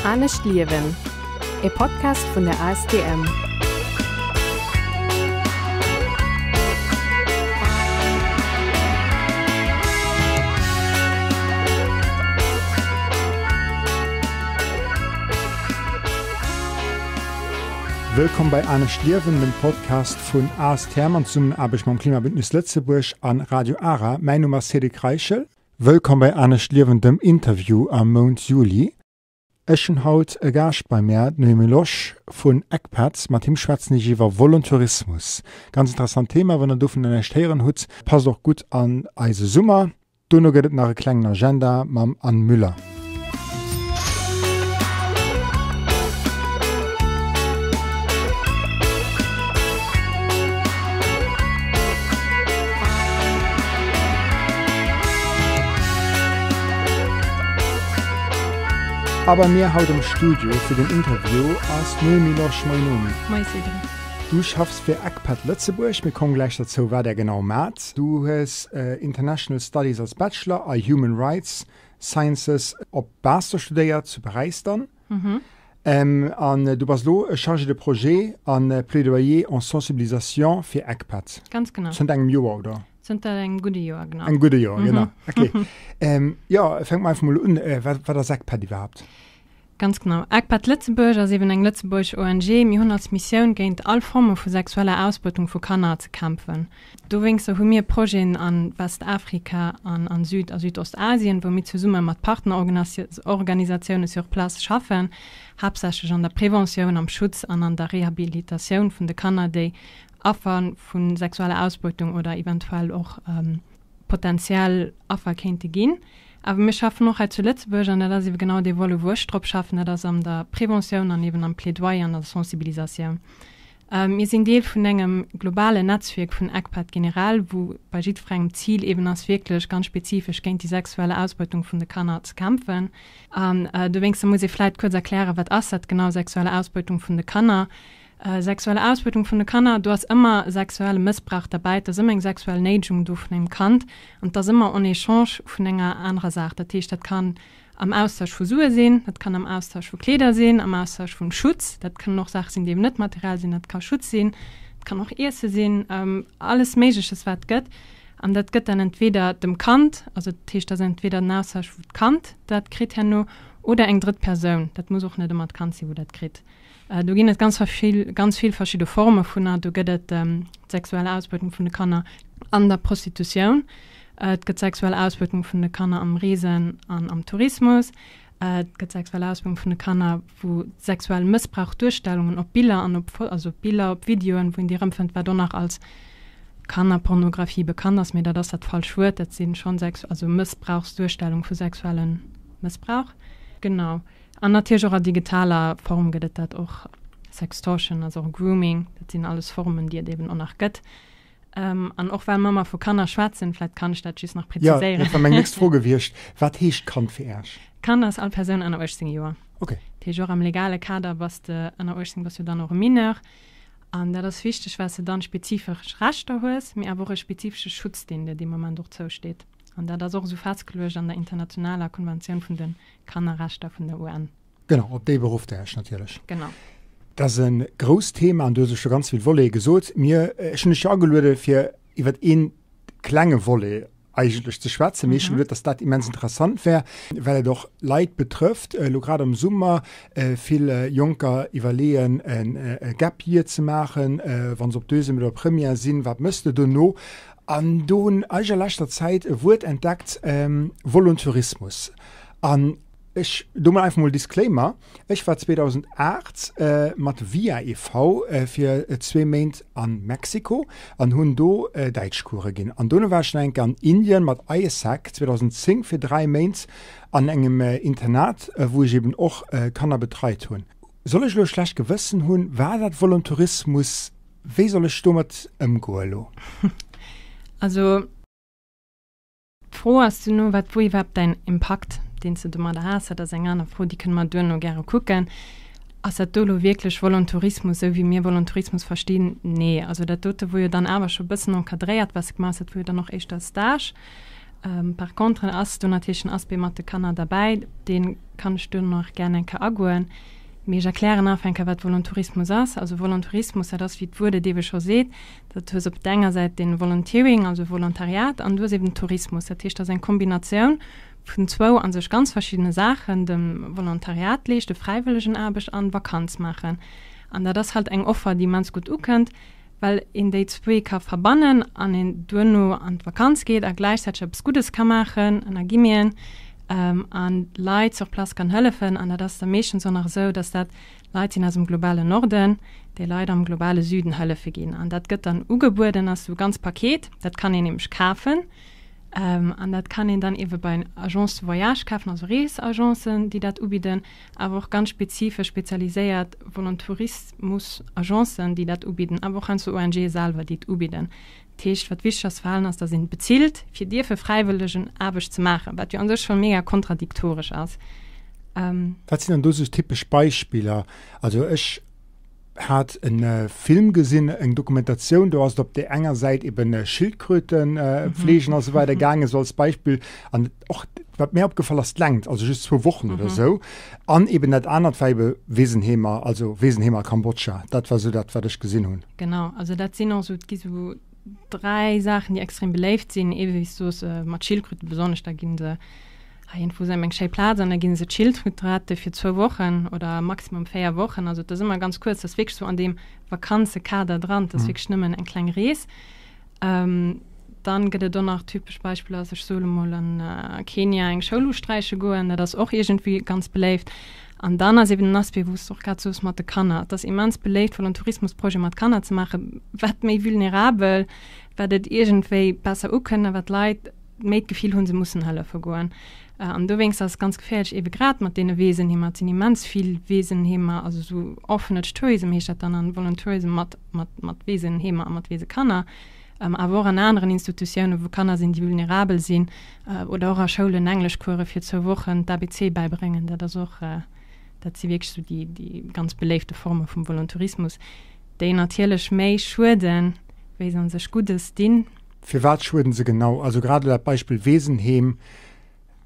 Anescht liewen, e Podcast vun der ASTM. Wëllkomm bei Anescht liewen, dem Podcast vun ASTM an Zesummenaarbecht mam Klimabündnis Lëtzebuerg an Radio Ara. Mäin Numm ass Cédric Reichel. Wëllkomm bei Anescht Liewen, dem Interview am Mount Juli. Ech hunn haut e Gaascht bei mär, d'Noémie Losch vun ECPAT. Mat him schwätzen ech iwwer Voluntourismus. Ganz interessant Thema, wann der dovun nach näischt héieren hutt. Passt och gutt an eise Summer. Dono gëtt et nach e klengen Agenda mam Anne Müller. A bei mir haut am Studio fir den Interview ass d'Noémie Losch. Moien Noémie. Moie Cédric. Du schaffs fir ECPAT Lëtzebuerg. Mir kommen gläich derzou wat där genau maacht. Du hues International Studies als Bachelor a Human Rights Sciences op Master studéiert, zu Paräis dann. An du bass elo Chargée de projet a Plaidoyer en sensibilisation fir ECPAT. Ganz genau. Zënter engem Joer, oder? Zënter engem gudde Joer, genau. Engem gudde Joer, genau. Okay. Jo, fänke mer einfach mol un. Wat, wat ass ECPAT iwwerhaapt? Ganz genau. ECPAT Lëtzebuerg ass eben eng lëtzebuergesch ONG. Mir hunn als Missioun, géint all Forme vu sexueller Ausbeutung vu Kanner ze kämpfen. Dowéinster hu mir Projeten a Westafrika an an Süd a Südostasien, wou mir zesumme mat Partnerorganisatioune sur place schaffen, haaptsächlech an der Preventioun, am Schutz an an der Rehabilitatioun vun de Kanner, déi Affer vu sexueller Ausbeutung oder eventuell och potentiell Affer kéinte ginn. Awer mir schaffen och hei zu Lëtzebuerg, an dat ass eebe genau dee Volet, wou ech drop schaffen, dat ass an der Preventioun an eeben am Plädoyer an der Sensibilisatioun. Mir sinn Deel vun engem globalen Netzwierk vun ECPAT generell, wou bei jiddwerengem d'Zil eeben ass, wierklech ganz spezifesch géint déi sexuelle Ausbeutung vun de Kanner ze kämpfen. An dowéinster muss ee vläicht kuerz erklären, Wat ass dat genau, sexuelle Ausbeutung vun de Kanner? Sexuelle Ausbeutung vun de Kanner, do ass ëmmer sexuelle Mëssbrauch derbäi, et ass ëmmer eng sexuell Néidegung do vun engem Kand an et ass ëmmer en échange vun enger anerer Saach. Dat heescht, dat kann am Austausch vu Sue sinn, dat kann am Austausch vu Kleeder sinn, am Austausch vun Schutz, dat kënnen och Saache sinn, déi eben net materiell sinn, dat ka Schutz sinn, dat kann och Iesse sinn, alles Méigleches wat et gëtt. An dat gëtt dann entweder dem Kand, also dat heescht, dat ass entweder den Austausch wou d'Kand dat kritt herno oder eng drëtt Persoun, dat muss och net ëmmer d'Kand sinn, wou dat kritt. Do ginn et ganz vill, ganz vill verschidde Forme vunner. Do gëtt et d'sexuell Ausbeutung vun de Kanner an der Prostitutioun. Et gëtt sexuell Ausbeutung vun de Kanner am Reesen an am Tourismus. Et gëtt sexuell Ausbeutung vun de Kanner, wou sexuell Mëssbrauchduerstellungen op Biller an op, also op Biller, op Videoen, wou een déi erëmfënnt, wat och nach als Kannerpornografie bekannt ass, mee dat ass dat falsch Wuert. Dat si schonn sex, also Mëssbrauchsduerstellung vu sexuelle Mëssbrauch. Genau. An natierlech och a digitaler Form gëtt et dat och, Sextortion, also och Grooming, dat sinn alles Formen, déi et eben och nach gëtt. An och well mer ëmmer vu Kanner schwätzen, vläicht kann ech dat just nach präziséieren. Jo, dat war meng nächst Fro gewiescht. Wat heescht Kand fir Äech? Kand ass all Persoun ënner 18 Joer. Okay. Dat heescht och am legale Kader bass de ënner 18, bass jo dann och e Mineur. An dat ass wichteg, well s de dann spezifesch Rechter hues, mee awer och e spezifesche Schutz, deen dir dee Moment och zousteet. An dat ass och esou festgeluecht an der internationaler Konventioun vun de Kannerrechter vun der UN. Genau, op déi berufft Der Iech natierlech. Genau. Dat ass e grousst Thema an du hues och scho ganz vill Volete gesot. Mir, ech hunn dech jo ageluede fir iwwer ee klenge Volet eigentlech ze schwätzen, mee ech hu geduet, datt dat immens interessant wär, well et och Leit betrëfft, elo grad am Summer, vill Jonker iwwerleeën e Gap Year ze maachen, wa se op Deuxième oder Première sinn, wat méchs de dono? An do hunn ech a leschter Zäit e Wuert entdeckt, Voluntourismus. An ech, do mol einfach mol Disclaimer, ech war 2008 mat Via e.V. fir zwee Méint a Mexiko an hunn do Däitschcourse ginn. An dono war ech nach eng Kéier an Indien mat AIESEC 2010 fir 3 Méint an engem Internat, wou ech eben och Kanner betreit hunn. Soll ech elo e schlecht Gewëssen hunn? War dat Voluntourismus? Wéi soll ech domat ëmgoe lo? Also d'Fro ass duerno, wat wor iwwerhaapt däin Impakt, deen s de domadder has? Dat ass eng aner Fro, déi kënne mer duerno gäre kucken. Ass dat do elo wierklech Volontourismus, esou wéi mir Volontourismus verstinn? Nee. Also dat dote wor jo dann awer scho e bëssen encadréiert, wat s de gemaach hues. Dat wor jo dann och éischter Stage. Par contre ass do natierlech den Aspect mat de Kanner derbäi, dee kann ech duerno nach gär eng Kéier agoen. Mee ech erklären einfach eng Kéier, wat Volontourismus ass. Also Volontourismus, dat ass, wéi d'Wuert et eebe scho seet, dat hues op der enger Säit de Volunteering, also Volontariat, an du hues eeben den Tourismus. Dat heescht, dat ass eng Kombinatioun vun zwou a sech ganz verschiddene Saachen, dem Volontariat leeschten, Fräiwëllegenaarbecht an Vakanz maachen. An dat ass halt eng Offer, déi immens gutt ukënnt, well een déi zwee ka verbannen an een duerno an d'Vakanz geet a gläichzäiteg eppes Guddes ka maachen, ënner Guillemeten, an Leit sur place kann hëllefen. An dat ass da meeschtens och nach esou, dass dat Leit sinn aus dem globalen Norden, déi Leit am globale Süden hëllefe ginn. An dat gëtt dann ugebueden als esou e ganz Paket, dat kann een nämlech kafen. An dat kann een dann eebe bei Agences de voyage kafen, also Reesagencen, déi dat ubidden, awer och ganz spezifesch spezialiséiert Volontourismus-Agencen, déi dat ubidden, awer och heiansdo ONGe selwer, déi et ubidden. Dat heescht, wat wichteg ass verhalen, ass, datt een bezilt, fir dierfe Fräiwëllegenaarbecht ze maachen, wat jo an sech scho mega kontradiktoresch ass. Wat sinn dann do sou typesch Beispiller? Also ech hat en Film gesinn, eng Dokumentatioun, do ass et op där enger Säit eben Schildkröten fleegen a sou weider gaangen, sou als Beispill. An och wat mir opgefall ass, d'Längt, also just zwou Wochen oder sou. An eben dat anert war ebe Wesenheemer, also Wesenheemer a Kambodscha. Dat war sou dat, wat ech gesinn hunn. Genau, also dat sinn och sou, et gi sou dräi Saachen, déi extrem beléift sinn, ebe wéi s du soos, mat Schildkröte besonnesch, da gi se Hei iergendwou ass eng schéi Plaz an da gi se d'Schildkröt rette fir zwou Wochen oder maximum 4 Wochen. Also et ass ëmmer ganz kuerz, dat ass wierklech sou an deem Vakanzekader dran, dat ass wierklech nëmmen eng kleng Rees. Dann gëtt et och nach typesch Beispiller, also ech soe lo mol an Kenia eng Schoul usträiche goen, dat ass och iergendwéi ganz beléift. An dann ass eben den Aspect, wou s de och grad soos mat de Kanner, et ass immens beléift Voluntourismusprojete mat Kanner ze maachen, wat méi vulnerabel, wat et iergendwéi besser ukënnt a wat d'Leit méi d'Gefill hunn, se mussen hëllefe goen. An dowéinst ass et ganz geféierlech, eebe grad mat deene Weesenheemer, et sinn immens vill Weesenheemer, also esou Orphanage Tourism heescht dat dann, an Voluntourism mat, mat, mat Weesenheemer a mat Weesekanner, awer och an aneren Institutiounen, wou Kanner sinn, déi vulnerabel sinn, oder och a Schoulen Engleschcourse fir zwou Wochen d'ABC bäibréngen. Dat ass och, dat si wierklech esou déi, déi ganz beléifte Forme vum Voluntourismus, déi natierlech méi schueden, wéi se a sech Guddes dinn. Firwat schueden se genau? Also grad elo dat Beispill Wesenheem,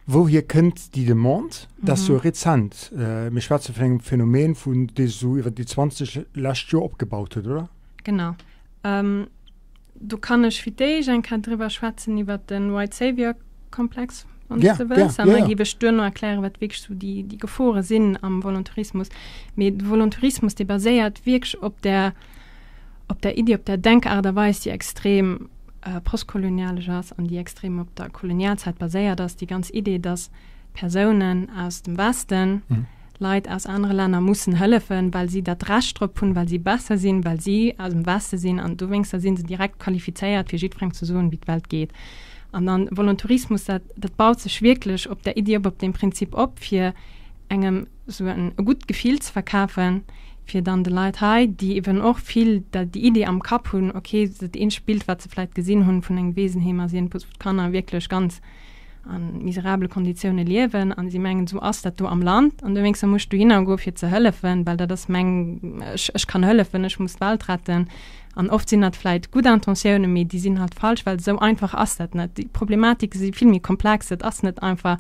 wouhier kënnt déi Demande? Dat ass jo rezent. Mir schwätze vun engem Phänomen, vun dee sech esou iwwer déi 20 lescht Joer opgebaut huet, oder? Genau. Do kann ech fir d'éischt eng Kéier driwwer schwätzen, iwwer de White Savior Komplex, wann s de wëlls. An da géif ech duerno erklären, wat wierklech esou déi Gefore sinn am Voluntarismus. Mee de Voluntarismus, dee baséiert wierklech op där, op der Iddi, op der Denkaart a Weis, déi extrem postkolonialesch ass an déi extrem op der Kolonialzäit baséiert ass, déi ganz Idee, dass Persounen aus dem Westen Leit aus anere Länner mussen hëllefen, well si dat Recht drop hunn, well si besser sinn, well si aus dem Weste sinn an dowéinster si se direkt qualifizéiert, fir jiddwerengem ze soen, wéi d'Welt geet. An dann Voluntarismus, dat, dat baut sech wierklech op där Iddi op, op deem Prinzip op, fir engem esou en e gutt Gefill ze verkafen, fir dann de Leit hei, déi eben och vill déi Idee am Kapp hunn, okay, dat eenzegt Bild, wat se vläicht gesinn hunn vun engem Wesenheem ass iergendwou, wou d'Kanner wierklech ganz a miserabele Konditioune liewen a si mengen, esou ass dat do am Land an dowéinster muss ech dohinner goe fir ze hëllefen, well dat ass meng, ech, ech kann hëllefen, ech muss d'Welt retten. An oft sinn dat vläicht gutt Intentiounen, mee déi sinn halt falsch, well esou einfach ass dat net. Déi Problematike si vill méi komplex, et ass net einfach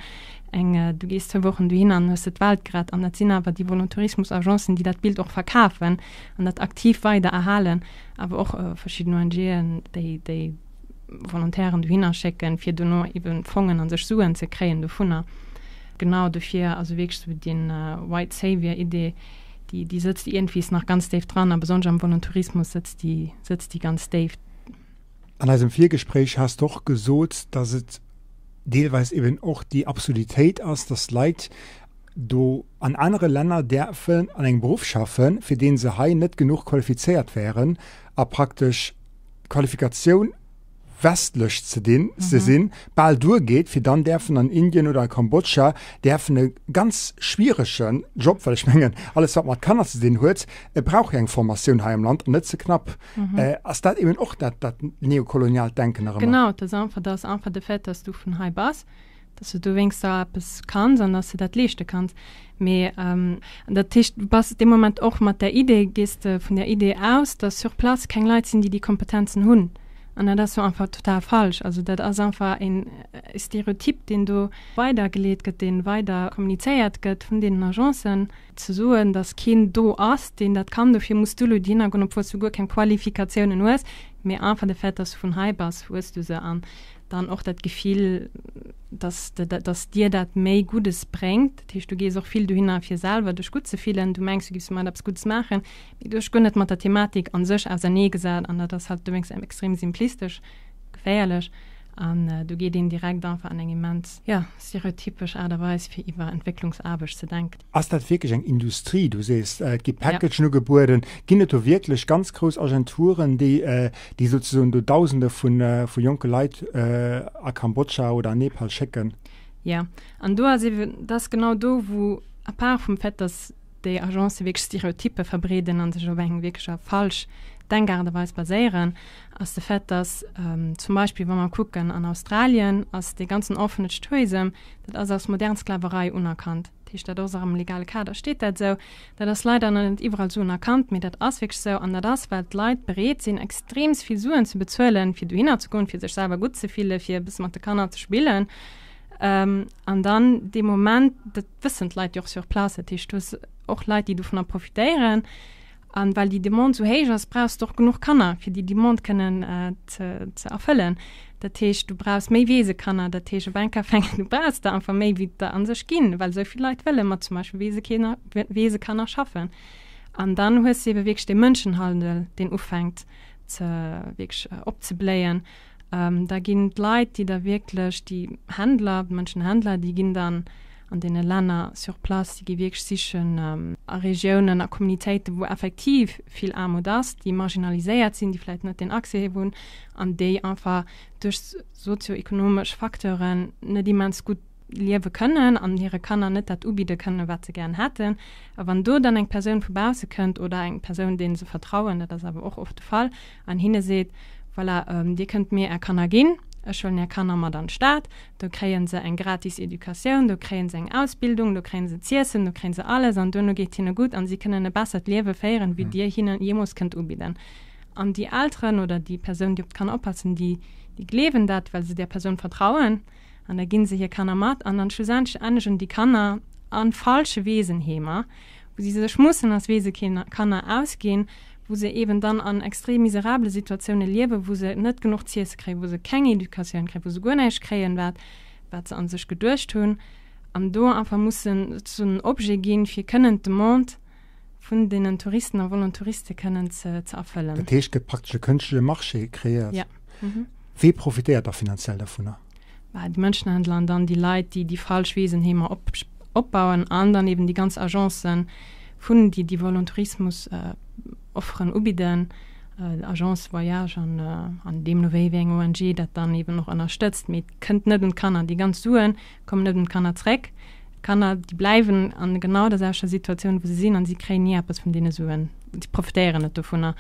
eng, du gees zwou Wochen dohinner an hues de d'Welt gerett. An dat sinn awer déi Voluntourismus-Agencen, déi dat Bild och verkafen an dat aktiv weider erhalen, awer och verschidden ONGen, déi déi Volontairen dohinner schécken, fir dono eben Fongen a sech Suen ze kréien dovunner. Genau dofir, also wierklech esou déi White Savior-Idee, déi déi sëtzt iergendwees nach ganz déif dran a besonnesch am Voluntourismus sëtzt déi sëtzt déi ganz déif. An eisem Virgespréich has de och gesot, dass et deelweis eben och déi Absurditéit ass, dass Leit do an anere Länner däerfen an engem Beruff schaffen, fir dee se hei net genuch qualifizéiert wären a praktesch d'Qualifikatioun westlech ze dinn, ze sinn, bal duergeet, fir dann däerfen an Indien oder a Kambodscha däerfen e ganz schwieregen Job, well ech mengen, alles wat mat Kanner ze dinn huet, brauch jo eng Formatioun hei am Land an net ze knapp. Ass dat eben och dat, dat neokoloniaalt Denken nach ëmmer? Genau, et ass einfach, dat ass einfach de Fait, dass du vun hei bass, dass du dowéinster eppes kanns an dass du dat leeschte kanns. Mee dat heescht, du bass dee Moment och mat där Idee, gees de vun där Idee aus, dass sur place keng Leit sinn, déi déi Kompetenzen hunn. An dat ass jo einfach total falsch. Also dat ass einfach een Stereotyp, deen do weidergeleet gëtt, dee weider kommunizéiert gëtt vun deenen Agencen, ze soen, datt keen do ass, deen dat kann. Dofir muss du elo dohinner goen, obwuel s du guer keng Qualifikatiounen hues, mee einfach de Fait, datt s du vun hei bass, hues du se. An dann och dat Gefill, datt de, datt dir dat méi Guddes bréngt. Dat heescht, du gees och vill dohinner, fir selwer dech gutt ze fillen. Du mengs, du giffs domat eppes Guddes maachen. Mee du hues guer net mat der Thematik a sech auserneegesat an dat ass halt dowéinst extrem simplistesch, geféierlech an do geet een direkt einfach an eng immens, jo, stereotypesch Aart a Weis fir iwwer Entwécklungsaarbecht ze denken. Ass dat wierklech eng Industrie? Du sees, et gi Packagen ugebueden. Ginn et do wierklech ganz grouss Agenturen, déi, déi souzesoen do Dausende vu jonke Leit a Kambodscha oder an Nepal schécken? Jo, an do ass eeben, dat ass genau do, wou, à part vum Fait, dass déi Agencë wierklech Stereotyppe verbreeden a sech op eng wierklecher falsch Denkaart a Weis baséieren, ass de Fait, dass zum Beispill, wa mer kucken, an Australien ass dee ganzen Orphanage Tourism, dat ass als modern Sklaverei unerkannt. Dat heescht, dat ass och am legale Kader steet dat esou. Dat ass leider nach net iwwerall esou unerkannt, mee dat ass wierklech esou. An dat ass, well d'Leit bereet sinn, extreems vill Suen ze bezuelen, fir dohinner ze goen, fir sech selwer gutt ze fillen, fir e bësse mat de Kanner ze spillen. An dann dee Moment, dat wëssen d'Leit jo och sur place, dat heescht, du hues och Leit, déi dovunner profitéieren. An well déi Demande esou héich ass, brauchs de och genuch Kanner, fir déi Demande kënnen ze ze erfëllen. Dat heescht, du brauchs méi Weesekanner. Dat heescht, op eng Kéier fänken, du brauchs der einfach méi, wéi der a sech ginn, well esou vill Leit wëlle mat zum Beispill Weesekinner, Weesekanner schaffen. An dann hues de ebe wierklech dee Mënschenhandel, deen ufänkt ze wierklech opzebléien. Da ginn d'Leit, déi da wierklech, déi Händler, d'Mënschenhändler, déi ginn dann an deene Länner sur place, déi gi wierklech sichen a Regiounen, a Communitéiten, wou effektiv vill Aarmut ass, déi marginaliséiert sinn, déi vläicht net deen Accès hunn an déi einfach duerch sozio-ekonomesch Facteuren net immens gutt liewe kënnen an hire Kanner net dat ubidde kënnen, wat se gären hätten. A wann do dann eng Persoun vu bausse kënnt oder eng Persoun, deene se vertrauen, dat ass awer och oft de Fall, an hinne seet, Voilà, Dir kënnt mir Är Kanner ginn, ech huelen Är Kanner mat an d'Stad, do kréie se eng gratis Educatioun, do kréie se eng Ausbildung, do kréie se z'iessen, do kréie se alles an duerno geet hinne gutt an si kënnen e bessert Liewe féieren, wéi Dir hinnen jeemools kënnt ubidden. An déi Elteren oder déi Persoun, déi op d'Kanner oppassen, déi gleewen dat, well se där Persoun vertrauen. An da ginn se hir Kanner mat an dann schlussendlech endegen déi Kanner a falsche Weesenheemer, wou si sech mussen als Weesekanner ausginn, wou se eeben dann an extrem miserabele Situatioune liewen, wou se net genuch z'iesse kréien, wou se keng Educatioun kréien, wou se guer näischt kréien, wat wat se a sech geduecht hunn, an do einfach mussen zu en Objet ginn, fir kënnen d'Demande vun deenen Touristen a Volontouriste kënnen ze ze erfëllen. Dat heescht, et gëtt praktesch e kënschtleche Marché kreéiert. Ja. Wee profitéiert da finanziell dovunner? Bah, déi Mënschenhändler an dann déi Leit, déi déi falsch Weesenheemer op, opbauen an dann eben déi ganz Agencen vun, déi déi Volontourismus Offeren ubidden, Agence Voyage an, an deemno wéi wéi eng ONG dat dann eben och ënnerstëtzt. Mee et kënnt net un d'Kanner. Déi ganz Sue kommen net un d'Kanner zréck. D'Kanner, déi bleiwen an genau der selwechter Situatioun, wou se sinn an si kréien ni eppes vun deene Suen. Si profitéieren net dovunner.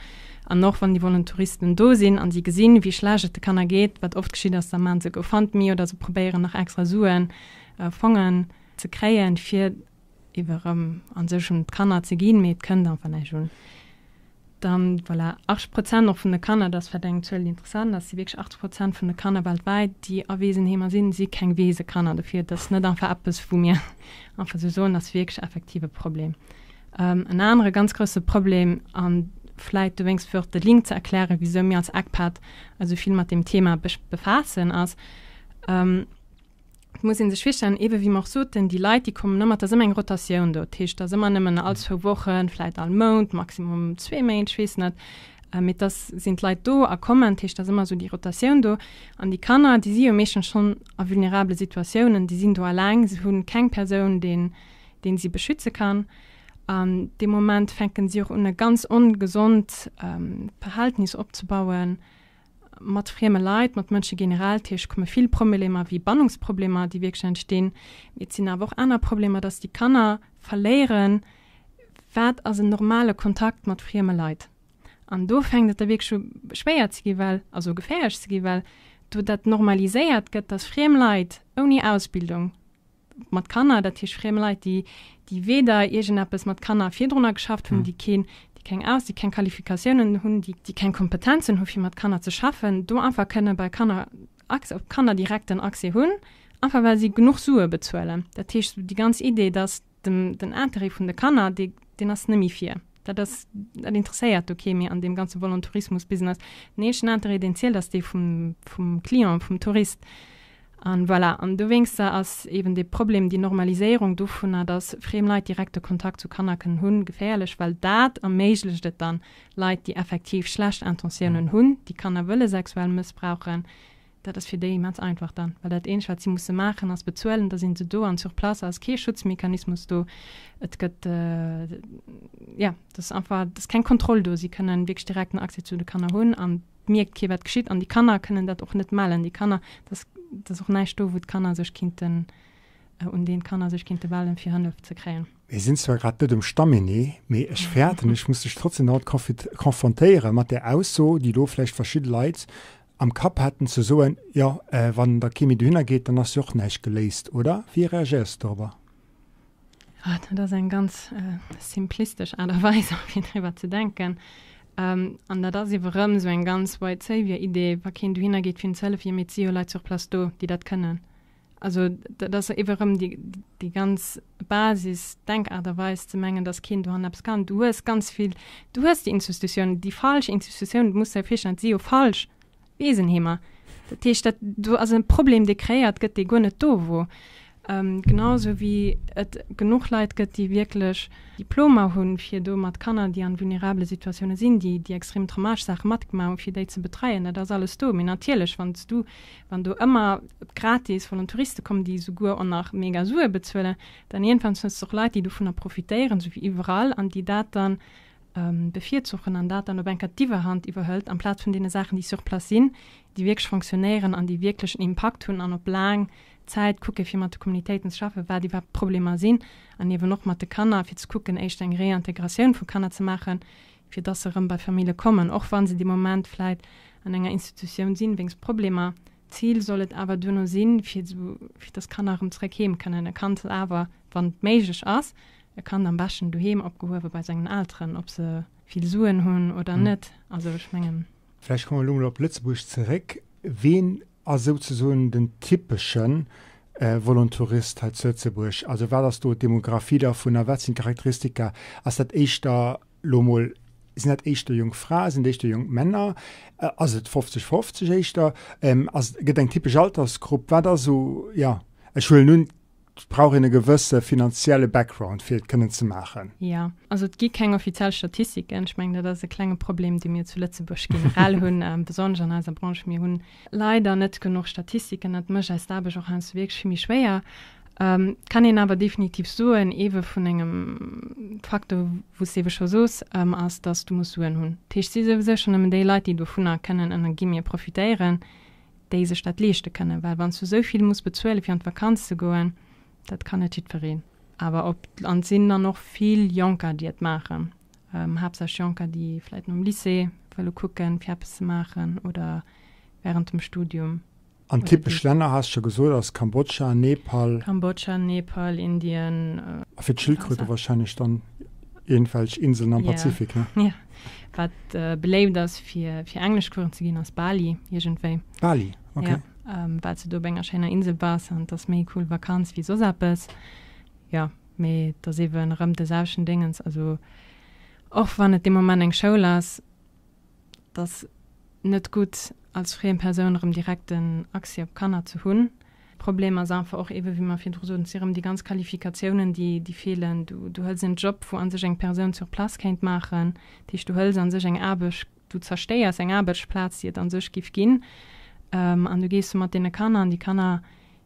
An och wann déi Volontouristen do sinn an si gesinn, wéi schlecht et de Kanner geet, wat oft geschitt ass, da maachen se GoFundMe oder se probéieren nach extra Suen, Fongen ze kréien, fir ebe rëm a sech un d'Kanner ze ginn, mee et kënnt einfach näischt un. Dann, voilà, 80 Prozent och vun de Kanner, dat ass vläicht eng Zuel, déi interessant ass, si wierklech 80 Prozent vun de Kanner weltwäit, déi a Weesenheemer sinn, si keng Weesekanner. Dofir, dat ass net einfach eppes, wou mir einfach esou soen, dat ass wierklech effektiv e Problem. En anere ganz grousse Problem, a vläit dowéinst fir och de Link ze erklären, wisou mir als ECPAT eis esou vill mat deem Thema befaassen, ass, et muss ee sech virstellen, eebe wéi mer och soten, déi Leit, déi kommen ëmmer, et ass ëmmer eng Rotatioun do. Dat heescht, et ass ëmmer nëmmen all zwou Wochen, vläit all Mount, maximum zwee Méint, ech weess net, mee et ass, sinn d'Leit do a kommen. Dat heescht, et ass ëmmer esou déi Rotatioun do. An déi Kanner, déi si jo meeschtens schonn a vulnerabele Situatiounen, déi sinn do eleng, se hunn keng Persoun, deen, deen si beschütze kann. An dee Moment fänken si och un e ganz ongesond Verhältnis opzebauen mat frieme Leit, mat Mënsche generell. Dat heescht, et komme vill Problemer wéi Bannungsproblemer, déi wierklech entstinn. Mee et sinn awer och aner Problemer, dass déi Kanner verléieren, wat ass en normale Kontakt mat frieme Leit. An do fänkt et da wierklech u schwéier ze gi well, also geféierlech ze gi well do dat normaliséiert gëtt, dass friem Leit ouni Ausbildung, mat Kanner, dat heescht friem Leit, déi, déi weder iergendeppes mat Kanner virdrunner geschafft hunn, déi keen, déi. déi keng Aus, déi keng Qualifikatiounen hunn, déi, déi keng Kompetenzen hu fir mat Kanner ze schaffen, do einfach kënne bei Kanner Accès, op Kanner direkten Accès hunn, einfach well si genuch Sue bezuelen. Dat heescht, déi ganz Idee, dass dem, den Intérêt vun de Kanner, dee, deen ass net méi vir. Dat ass, dat interesséiert do kee méi an deem ganze Volontourismus-Business. Den eenzegen Intérêt, deen zielt, ass dee vum, vum Client, vum Tourist. An voilà, an dowéinster ass eben dee Problem, déi Normaliséierung dovunner, dass friem Leit direkte Kontakt zu Kanner kënnen hunn, geféierlech, well dat erméiglecht et dann Leit, déi effektiv schlecht Intentiounen hunn, déi Kanner wëlle sexuell mëssbrauchen, dat ass fir déi immens einfach dann, well dat eenzegt, wat si musse maachen, ass bezuelen, da sinn se do an sur place ass kee Schutzmechanismus do, et gëtt, jo, et ass einfach, et ass keng Kontroll do, si kënnen wierklech direkten Accès zu de Kanner hunn an et mierkt kee wat geschitt an déi Kanner kënnen dat och net mellen, déi Kanner, et ass, et ass och näischt do, wou d'Kanner sech kinnten, un deen d'Kanner sech kinnte wellen, fir Hëllef ze kréien. Mir sinn zwar grad net um Stamminee, mee ech fäerten, ech muss dech trotzdem haut konfrontéiere mat där Ausso, déi elo vläicht verschidde Leit am Kapp hätten, ze soen, Jo, wann da kee méi dohinner geet, dann ass jo och näischt geléist, oder? Wéi reagéiers de dorobber? Dat ass eng ganz simplistesch Aart a Weis, fir driwwer ze denken. An dat ass ewe rëm esou eng ganz White Savior-Idee, wa keen dohinner geet, fir hinnen ze hëllefen, jo, mee et si jo Leit sur place do, déi dat kënnen. Also dat ass ewe rëm déi, déi ganz Basis-Denkaart a Weis ze mengen, datt keen dohan eppes kann. Du hues ganz vill, du hues déi Institutiounen, déi falsch Institutiounen, du muss der virstellen, dat si jo falsch Wesenheemer. Dat heescht, dat do ass e Problem, dee kreéiert gëtt, dee guer net do wor. Genau esou wéi et genuch Leit gëtt, déi wierklech Diplomer hunn, fir do mat Kanner, déi an vulnerabele Situatioune sinn, déi déi extrem traumatesch Saache matgemaach hunn, fir déi ze betreien. Dat ass alles do. Mee natierlech, wann s du Wann do ëmmer gratis Volontouriste kommen, déi esouguer och nach mega Sue bezuelen, dann iergendwann hues de och Leit, déi dovunner profitéieren, esou wéi iwwerall, an déi dat dann bevirzuchen an dat dann op eng Kéier d'Iwwerhand iwwerhëlt, amplaz vun deene Saachen, déi sur place sinn, déi wierklech fonctionnéieren an déi wierklech en Impakt hunn an op laang Zäit kucke fir mat de Communautéiten ze schaffen, wat iwwerhaapt d'Problemer sinn an eeben och mat de Kanner, fir ze kucken, éischter eng Réintégratioun vu Kanner ze maachen, fir dass se erëm bei Famille kommen, och wa se dee Moment vläit an enger Institutioun sinn, wéinst Problemer. D'Zil soll et awer duerno sinn, fir esou, fir dass Kanner erëm zréck heem kënnen. E Kand awer, wann et méiglech ass, e Kand am beschten doheem opgehuewe bei sengen Elteren, ob se vill Suen hunn oder net. Also ech mengen. Vläicht komme mer elo mol op Lëtzebuerg zeréck. Ween ass souzesoen den typesche Volontourist hei zu Lëtzebuerg? Also wat ass do d'Demographie dervun a wat sinn d'Charakteristika? Ass dat éischter Lo mol, sinn dat éischter jonk Frae, sinn et éischter jonk Männer, ass et 50, 50 éischter, ass, gëtt eng typesch Altersgrupp, wat ass esou, jo, ech huelen un, et brauch een e gewësse finanzielle Background, fir et kënnen ze maachen. Jo, also et gi keng offiziell Statistiken. Ech mengen, dat ass e klenge Problem, dee mir zu Lëtzebuerg generell hunn, besonnesch an eiser Branche. Mir hunn leider net genuch Statistiken. Dat mécht eis d'Aarbecht och heiansdo wierklech vill méi schwéier. Kann een awer definitiv soen, ewe vun engem Facteur, wou s de ewe scho soos, ass, dass du muss Suen hunn. Dat heescht, et si souwisou schonn nëmmen déi Leit, déi dovunner kënnen ënner Guillemets profitéieren, déi sech dat leeschte kënnen. Well wann s du esou vill muss bezuelen, fir an d'Vakanz ze goen, dat kann net jiddwereen. Awer op, an et sinn dann och vill Jonker, déi et maachen, haaptsächlech Jonker, déi vläicht nom Lycée wëlle kucken, fir eppes ze maachen oder wärend dem Studium. An typesch Länner, has scho gesot, ass Kambodscha, Nepal. Kambodscha, Nepal, Indien. A fir d'Schildkröte wahrscheinlech dann iergendwelch Inseln am Pazifik, ne? Jo. Wat beléift ass fir fir Engleschcoursen ze ginn, ass Bali iergendwéi. Bali, ok. Jo, well s de do op enger schéiner Insel bass an et ass méi cool Vakanz wéi soss eppes. Jo, mee et ass eeben erëm de selwechten Déngens, also och wann et dee Moment eng Schoul ass, Et ass net gutt, als friem Persoun erëm direkt den Accès op Kanner ze hunn. Problem ass einfach och eebe wéi mer virdru soten, et si erëm déi ganz Qualifikatiounen, déi, déi feelen. Du, du hëls en Job, wou a sech eng Persoun sur place kéint maachen. Dat heescht, du hëls a sech eng Aarbecht, du zerstéiers eng Aarbechtsplaz, déi et a sech giff ginn, an du gees du mat deene Kanner an déi Kanner,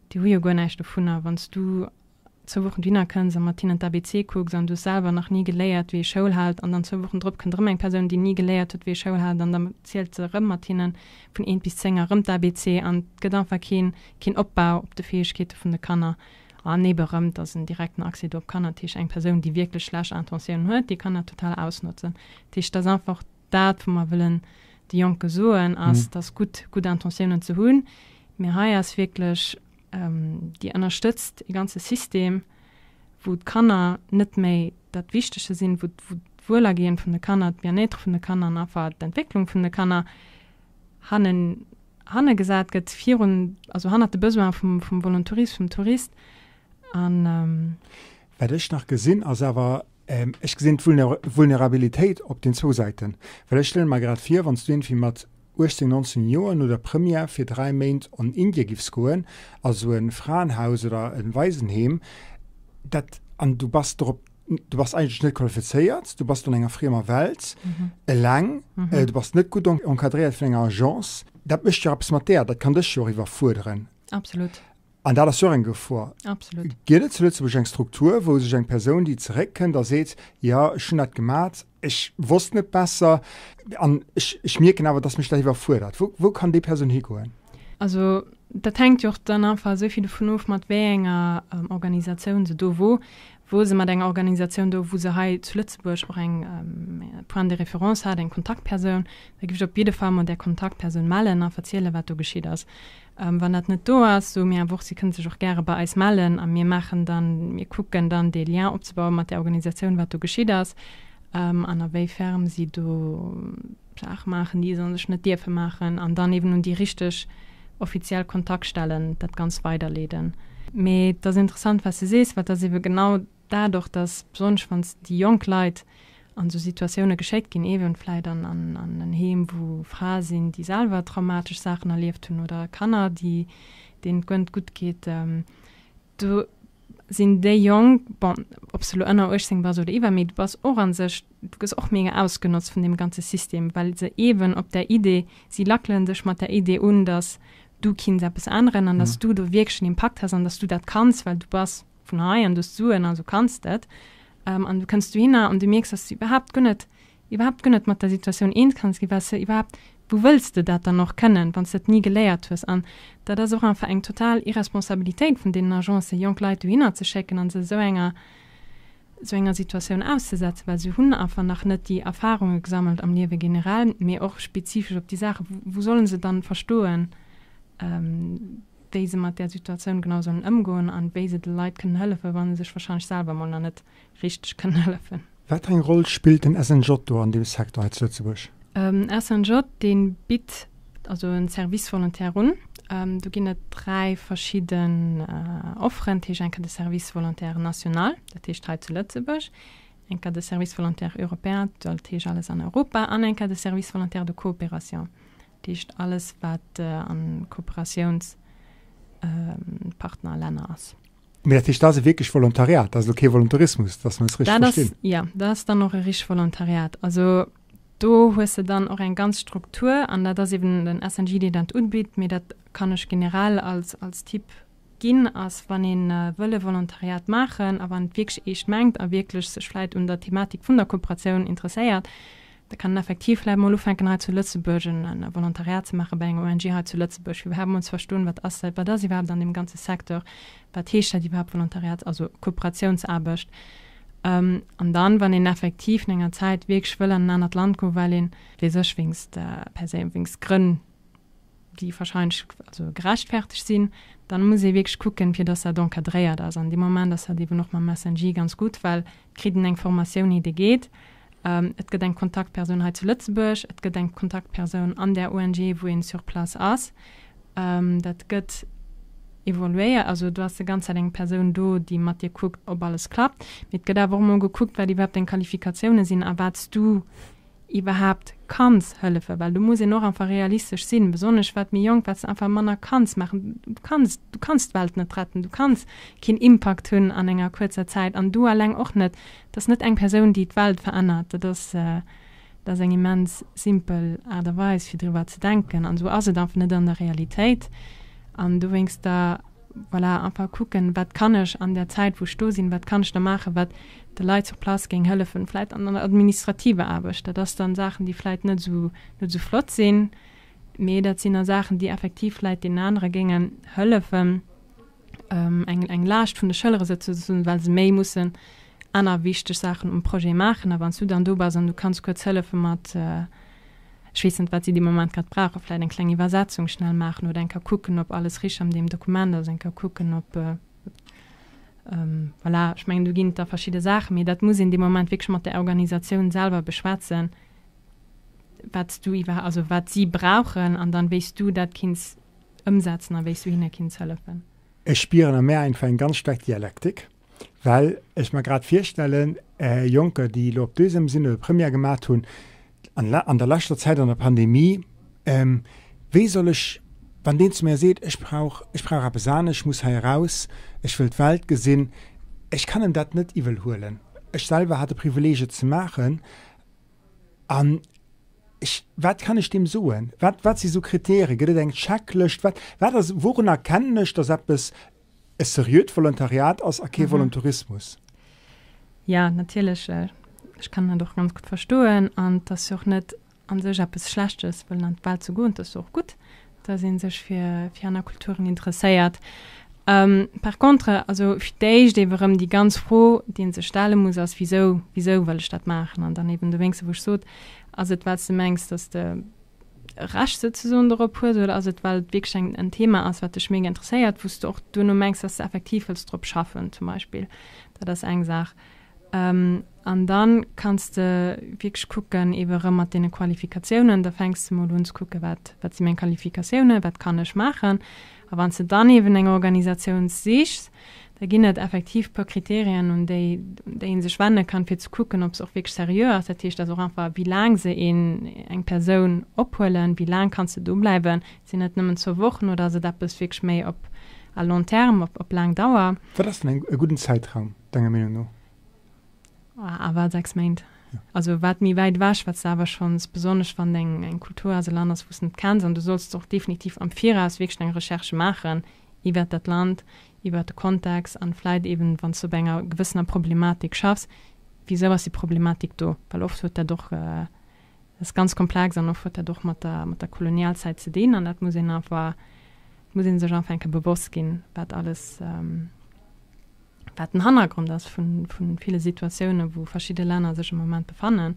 déi hu jo guer näischt dovunner, wann s du zwou Wochen dohinner kënns a mat hinnen d'ABC kucks an du hues selwer nach ni geléiert, wéi ee Schoul hält an dann zwou Wochen drop kënnt erëm eng Persoun, déi ni geléiert huet, wéi ee Schoul hält an da zielt se erëm mat hinne vun eent bis 10 a rëm d'ABC an et gëtt einfach keen, keen Opbau op de Fäegkeete vun de Kanner. An ebe rëm, et ass en direkten Accès do op Kanner, dat heescht eng Persoun, déi wierklech schlecht Intentiounen huet, déi kann dat total ausnotzen. Dat heescht, et ass einfach dat, wou mer wëllen de Jonke soen, ass, et ass gutt, gutt Intentiounen ze hunn, mee hei ass wierklech, Déi ënnerstëtzt e ganze System, wou d'Kanner net méi dat Wichtegste sinn, wou, wou, d'Wuelergehen vun de Kanner, d'Bien-être vun de Kanner an einfach d'Entwécklung vun de Kanner hannen, hanne gesat gëtt, virun, also hannert de Besoin vum, vum Volontourist, vum Tourist. An. Wat ech nach gesinn, ass awer, ech gesinn d'Vulnerabilitéit op den zwou Säiten. Well ech stelle mer grad vir, wann s du iergendwéi mat 18, 19 Joer no der Première fir 3 Méint an Indie giffs goen, a sou e Fraenhaus oder e Waisenheem, dat, an du bass dorop, du bass eigentlech net qualifizéiert, du bass an enger friemer Welt, eleng, du bass net gutt encadréiert vun enger Agence, dat mécht jo eppes mat där, dat kann dech jo och iwwerfuerderen. Absolut. An dat ass jo och eng Gefor. Absolut. Gëtt et zu Lëtzebuerg eng Struktur, wou sech eng Persoun, déi zeréckkënnt a seet, jo, ech hunn dat gemat, ech wosst net besser an ech, ech mierken awer, dass mech dat iwwerfuerdert. Wou, wou kann déi Persoun higoen? Also dat hänkt jo och dann einfach esou vill dovun of, mat wéi enger Organisatioun se do wor. Wor se mat enger Organisatioun do, wou se hei zu Lëtzebuerg och eng Point de référence hat, eng Kontaktpersoun, da géif ech op jidde Fall mol där Kontaktpersoun mellen a verzielen, wat do geschitt ass. Wann dat net do ass, soe mir awer och, si kënne sech och gäre bei eis mellen a mir maachen dann, mir kucken dann dee Lien opzebauen mat där Organisatioun, wat do geschitt ass an a wéi ferm si do Saache maachen, déi se u sech net dierfe maachen an dann eben un déi richteg offiziell Kontaktstellen dat Ganzt weiderleeden. Mee et ass interessant, wat s de sees, well et ass ebe genau dat och, dass besonnesch wann s déi jonk Leit an esou Situatioune geschéckt ginn, eeben vläit an an en Heem, wou Frae sinn, déi selwer traumatesch Saachen erlieft hunn oder Kanner, déi deenen et guer net gutt geet, do sinn déi Jonk, bon, ob s de elo ënner 18 bass oder iwwer, mee du bass och a sech, du gëss och mega ausgenotzt vun deem ganze System, well se eeben op där Idee, si lackelen dech mat där Idee un, dass du kinns eppes änneren an dass du do wierklech en Impakt has an dass du dat kanns, well du bass vun hei an du hues d'Suen, also kanns de et. An du kënns dohinner an du mierks, dass du iwwerhaapt guer net, iwwerhaapt guer net mat der Situatioun eens kanns ginn, well s de iwwerhaapt, wou wëlls de dat dann och kënnen, wann s de et ni geléiert hues? An dat ass och einfach eng total Irresponsabilitéit vun deenen Agencen, jonk Leit dohinner ze schécken a se esou enger, esou enger Situatioun auszesetzen, well se hunn einfach nach net déi Erfarunge gesammelt am Liewe generell, mee och spezifesch op déi Saachen. Wou solle se dann verstoen, wéi se mat där Situatioun genau sollen ëmgoen an wéi se de Leit kënnen hëllefen, wa se sech wahrscheinlech selwer mol nach net richteg kënnen hëllefen. Wat fir eng Roll spillt den SNJ do an deem Secteur hei zu Lëtzebuerg? SNJ, dee bitt also en Service volontaire un. Do ginn et 3 verschidden Offeren, dat heescht eng Kéier de Service volontaire national, dat heescht hei zu Lëtzebuerg, eng Kéier de Service volontaire européen, dat heescht alles an Europa, an eng Kéier de Service volontaire de coopération, Dat heescht alles wat an Kooperatiounspartnerlänner ass. Mee dat heescht, dat ass e wierklech Volontariat, dat ass elo kee Voluntarismus, dass mer eis richteg verstinn. Jo, dat ass dann och e richteg Volontariat. Also do hues de dann och eng ganz Struktur an dat ass eben den SNJ, deen dat ubitt, mee dat kann ech generell als als Tipp ginn, ass wann ee wëll e Volontariat maachen a wann et wierklech eescht mengt a wierklech sech vläit un der Thematik vun der Kooperatioun interesséiert, da kann en effektiv vläit mol ufänken hei zu Lëtzebuerg en Volontariat ze maache bei enger ONG hei zu Lëtzebuerg, fir iwwerhaapt mol ze verstoen, wat ass dat, wat ass iwwerhaapt an deem ganze Secteur, wat heescht dat iwwerhaapt Volontariat, also Kooperatiounsaarbecht. An dann, wann een effektiv no enger Zäit wierklech wëll an en anert Land goen, well een, weess ech, wéinst perséin, wéinst Grënn, déi wahrscheinlech also gerechtfertegt sinn, dann muss ee wierklech kucken, fir dass dat encadréiert ass. An dee Moment ass dat eeben och mam SNJ ganz gutt, well et kritt een eng Formatioun, ier dee geet. Et gëtt eng Kontaktpersoun hei zu Lëtzebuerg, et gëtt eng Kontaktpersoun an där ONG, wou een sur place ass. Dat gëtt evoluéiert, also do ass de ganz Zäit eng Persoun do, déi mat dir kuckt, ob alles klappt. Mee et gëtt awer och emol gekuckt, wat iwwerhaapt deng Qualifikatioune sinn a wat s du iwwerhaapt kanns hëllefen, well do muss een och einfach realistesch sinn, besonnesch wat méi jonk, wat s de einfach manner kanns maachen. Du kanns, du kanns d'Welt net retten, du kanns keen Impakt hunn an enger kuerzer Zäit an du alleng och net. Et ass net eng Persoun, déi d'Welt verännert. Dat ass, dat ass eng immens simpel Aart a Weis, fir driwwer ze denken an esou ass et einfach net an der Realitéit. An dowéinster, voilà, einfach kucken, wat kann ech an där Zäit, wou ech do sinn, wat kann ech da maachen, wat de Leit sur place géing hëllefen, vläit an der administrativer Aarbecht. Dat ass dann Saachen, déi vläit net esou, net esou flott sinn, mee dat sinn da Saachen, déi effektiv vläit deenen anere géingen hëllefen, eng, eng Laascht vun de Schëllere souzesoen, well se méi mussen aner wichteg Saachen um Projet maachen. A wann s du dann do bass an du kanns kuerz hëllefe mat, ech weess net, wat si dee Moment grad brauchen, vläit eng kleng Iwwersetzung schnell maachen oder eng Kéier kucken, ob alles richteg an deem Dokument ass, eng Kéier kucken, ob. Voilà, ech mengen do ginn et da verschidde Saachen, mee dat muss een dee Moment wierklech mat der Organisatioun selwer beschwätzen, wat s du iwwer, also wat si brauchen an dann wéi s du dat kinns ëmsetzen a wéi s du hinne kinns hëllefen. Ech spieren a mär einfach eng ganz staark Dialektik, well ech mer grad virstellen, Jonker, déi elo op Deuxième sinn oder Première gemat hunn an an der leschter Zäit an der Pandemie, wéi soll ech, wann deen zu mär seet, ech brauch, ech brauch eppes anescht, ech muss hei eraus, ech wëll d'Welt gesinn, ech kann em dat net iwwel huelen. Ech selwer hat de Privileeg et ze maachen an ech, wat kann ech deem soen? Wat, wat si sou Kriterien? Gëtt et eng Checklëscht? Wat, wat ass, wourun erkennen ech, datt eppes e seriöt Volontariat ass a kee Volontarismus? Ja, natierlech, ech kann dat och ganz gutt verstoen an et ass jo och net a sech eppes Schlechtes, wëllen an d'Welt ze goen. Et ass jo och gutt, datt ee sech fir, fir aner Kulturen interesséiert. Par contre, also fir d'éischt eebe rëm déi ganz Fro, déi ee sech stelle muss, ass, Wisou, wisou wëll ech dat maachen? An dann eeben dowéinst, wou ech sot, Ass et, well s de mengs, datt s de e Recht souzesoen dorop hues, oder ass et, well et wierklech eng, en Thema ass, wat dech mega interesséiert, wou s de och duerno mengs, datt s de effektiv wëlls drop schaffen zum Beispill? Dat ass eng Saach. An dann kanns de wierklech kucken, eebe rëm mat deene Qualifikatiounen, da fänks de mol un ze kucken, wat, wat si meng Qualifikatiounen, wat kann ech maachen? A wann s de dann eeben eng Organisatioun sichs, da ginn et effektiv puer Kriterien, un déi, un déi ee sech wende kann, fir ze kucken, ob se och wierklech seriö ass. Dat heescht, dat ass och einfach, wéi laang se een, eng Persoun ophuelen, wéi laang kanns de do bleiwen, sinn et nëmmen zwou Wochen oder ass et eppes wierklech méi op à long terme, op, op laang Dauer. Wat ass denn e gudden Zäitraum, denger Meenung no? Awer 6 Méint. Also wat méi wäit ewech, wat s de awer schonns, besonnesch wann et eng eng Kultur ass, e Land ass, wou s de net kenns, an du solls och definitiv am Viraus wierklech eng Recherche maachen iwwert dat Land, iwwert de Kontext an vläit eeben, wann s de op enger gewëssener Problematik schaffs, wisou ass déi Problematik do? Well oft huet dat och, dat ass ganz komplex an oft huet dat och mat der mat der Kolonialzäit ze dinn an dat muss een einfach, muss ee sech einfach eng Kéier bewosst ginn, wat alles, wat den Hannergrond ass vu ville Situatiounen, wou verschidde Länner sech am Moment befannen.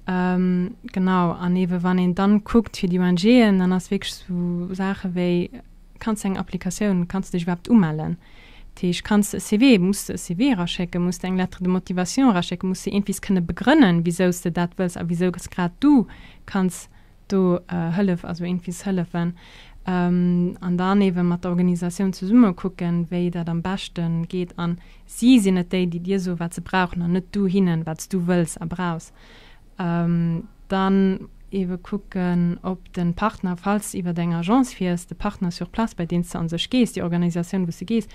Genau, an eebe wann een dann kuckt fir déi ONGen, dann ass wierklech esou Saache wéi, Kanns de eng Applikatioun, kanns de dech iwwerhaapt umellen? Dat heescht, kanns de e CV, muss de e CV eraschécken, muss de eng Lettre de motivation eraschécken, muss de iergendwees kënne begrënnen, wisou s de dat wëlls a wisou s grad du kanns do Hëllef, also iergendwees hëllefen. An dann eebe mat der Organisatioun zesumme kucken, wéi dat am beschte geet. An si sinn et déi, déi dir soen, wat se brauchen, an net du hinnen, wat s du wëlls a brauchs. Dann eebe kucken, ob de Partner, falls s de iwwer eng Agence fiers, de Partner sur place, bei deen s de a sech gees, déi Organisatioun, wou s de gees,